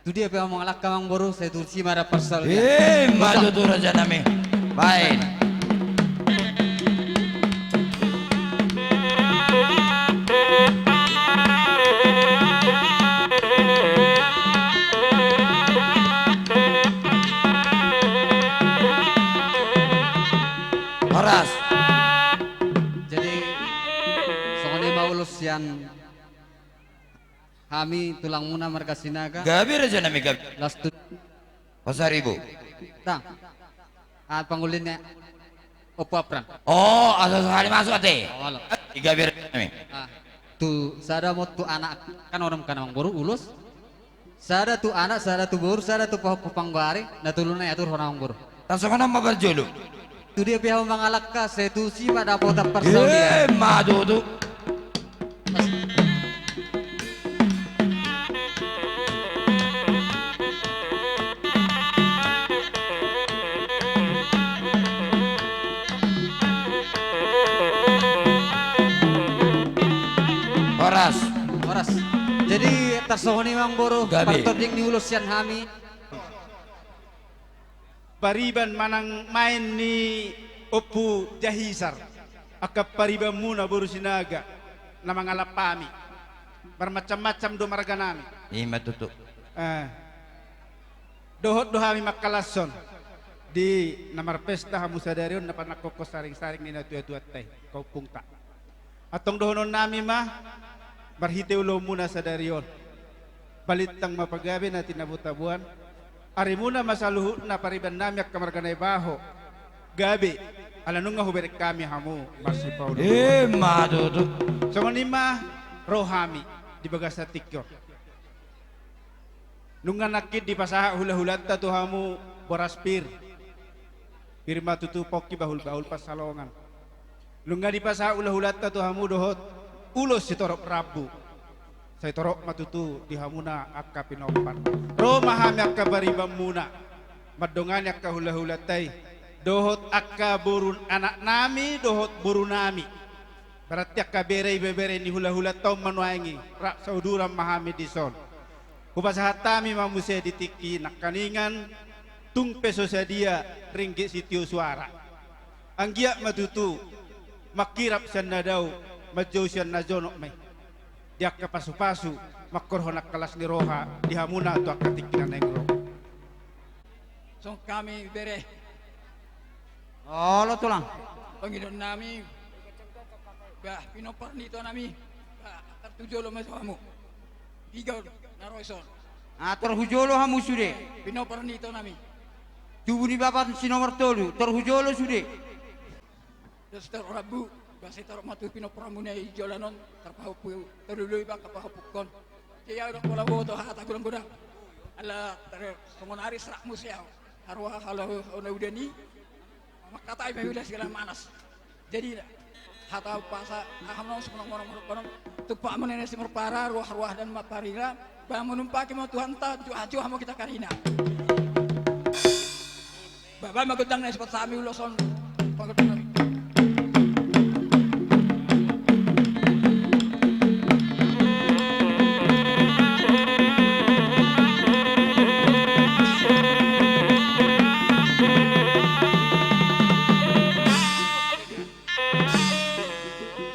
Tu dia pe hamu mangalangka, amangboru, sai tusi ma da parsaulian. Ima tutu, rajanami. Baen. Horas. Jadi, songon i ma ulos sian hami tulangmuna marga Sinaga. Gabe, rajanami, gabe. Las tu Pasaribu. Tang. Ah, pangulin ni Ompu Apran. Oh, asa sahali masuk ate. Oh, alo. Gabe, rajanami. Ah, tu sada ma tu anak, kan onom kan, amangboru, ulos. Sada tu anak, sada tu boru, sada tu pahompu panggoari, na tolu na iaturhon, amangboru. Tarsongon on ma parjolo. Tu dia pe hamu mangalangka, sai tusi ma dapotan parsaulian. Ima tutu. Horas. Horas. Jadi, tarsongon i ma, amangboru, gabe, partording ni ulos sian hami. Pariban manang maen ni Ompu Jahisar, angka paribanmuna boru Sinaga, na mangalap hami. Marmacam-macam do marganami. Ima tutu. Eh. Dohot do hami mangkalashon di na marpesta hamu sadari on, na panangkokhon saring-saring ni natua-tuanta i, kaompungta. Antong dohononnami ma, marhite ulaonmuna sadari on. Balintang ma pagabe na tinabo-taboan. Arimuna ma saluhutna paribannami angka marga Naibaho. Gabe, ala nunga hubereng hami hamu marsipaolo. Ima tutu. Songon i ma ro hami di bagasan tingki on. Nunga nangkin dipasahat hula-hulanta tu hamu boras pir. Pir ma tutu pongki bahul-bahul pansalongan. Nunga dipasahat hula-hulanta tu hamu dohot ulos sitorop rambu. Sai torop ma tutu di hamuna angka pinompar. Ro ma hami angka paribanmuna mandongani angka hula-hulanta i. Dohot angka boru anaknami, dohot borunami. Berarti angka bere, ibebere ni hula-hulanta on ma nuaeng i, rap sauduran ma hami dison. Hupasahat hami ma muse di tingki nangkaningan, tung pe so sadia ringgit sitio suara. Anggiat ma tutu, mangkirap sian na dao, manjou sian na jonok ma i. Di angka pasu-pasu, mangkorhon angka las ni roha, di hamuna tu angka tingki na naeng ro. Songon hami bere. Olo tulang. Pangidoannami. Bah, pinompar ni itoanami. Bah, tarhujolo ma hamu. Piga na ro dison. Ah, tarhujolo hamu sude. Pinompar ni itoanami. Tubu ni bapa si nomor tolu, tarhujolo sude. Dos tarhujolo, bah, sai torop ma tu pinomparmuna i joloan on, tarpahompu, tarlumobi angka pahompungkon. Jadi ahu ndang pola boto hata godang-godang. Ala tar-, songon ari serak muse ahu. Haroa halo hona udan i. Mangkatai ma huida segala manas. Jadi hata umpasa, aha ma songon, songon, songon, tumpak ma nene si marpara, ruah-ruah dan marparira, ba manumpaki ma Tuhanta, juah-juah ma hita karina. Ba, ba, ma gondang na sipat hami ulos on. Pangondang nami.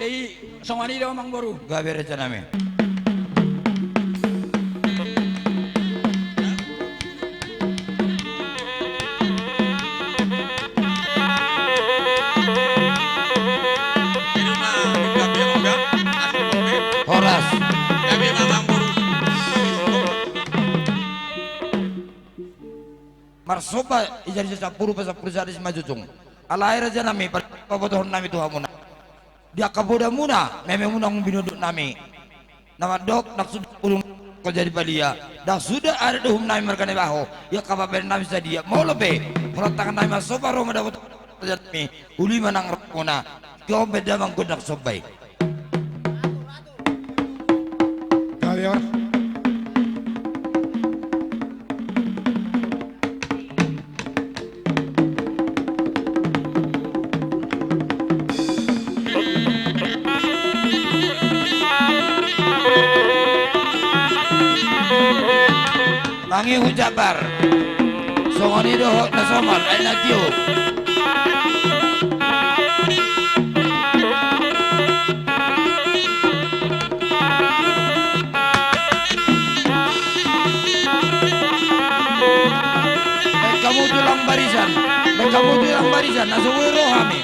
Jadi, songon i do, amangboru. Gabe, rajanami. Horas. Marsomba i jadi sampulu, pasampulu sada simanjujung. Alai, rajanami, pabotohonnami tu hamuna. Di angka podamuna, mememuna, umum binonduknami. Na mandok, ndang suda ulung jadi palia. Ndang suda adat dohumnami marga Naibaho. Ia angka pabenannami sadia. Molo pe, holan tangannami marsomba ro ma dapot, rajanami. Uli ma nang rohamuna. Tingki on baen damang gondang somba i. Gabe, horas. Tangiang Hujabar. Songon i dohot na somal, ai na tio. Baen hamu tulang barisan, baen hamu tulang barisan, na so boi ro hami.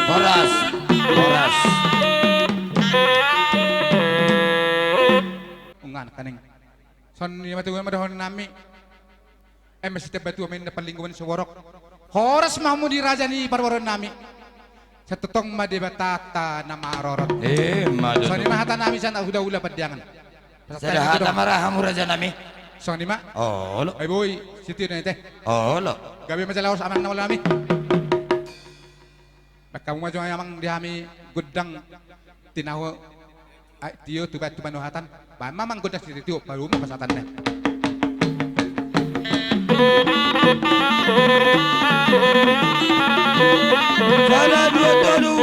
Horas, horas. Ungan kaning. Songon i ma tutu ma dohonon nami. Eme sitamba tua ma inna parlinggoman ni siborok. Horas ma hamu di raja ni parboruon nami. Sai tongtong ma Debatanta na marorot. Ima tutu. Songon i ma hata nami sian hula-hula Pandiangan. Sada hata ma ra hamu raja nami. Songon i ma. Olo. Ai boi, sitio na ite. Olo. Gabe ma jala horas amang na malo nami. Baen hamu ma jo amang di hami gondang tinahu. Ai tio tuba tuba no hatan. Baen ma amang gondang sitio palu ma pasahaton na. Sada dua tolu.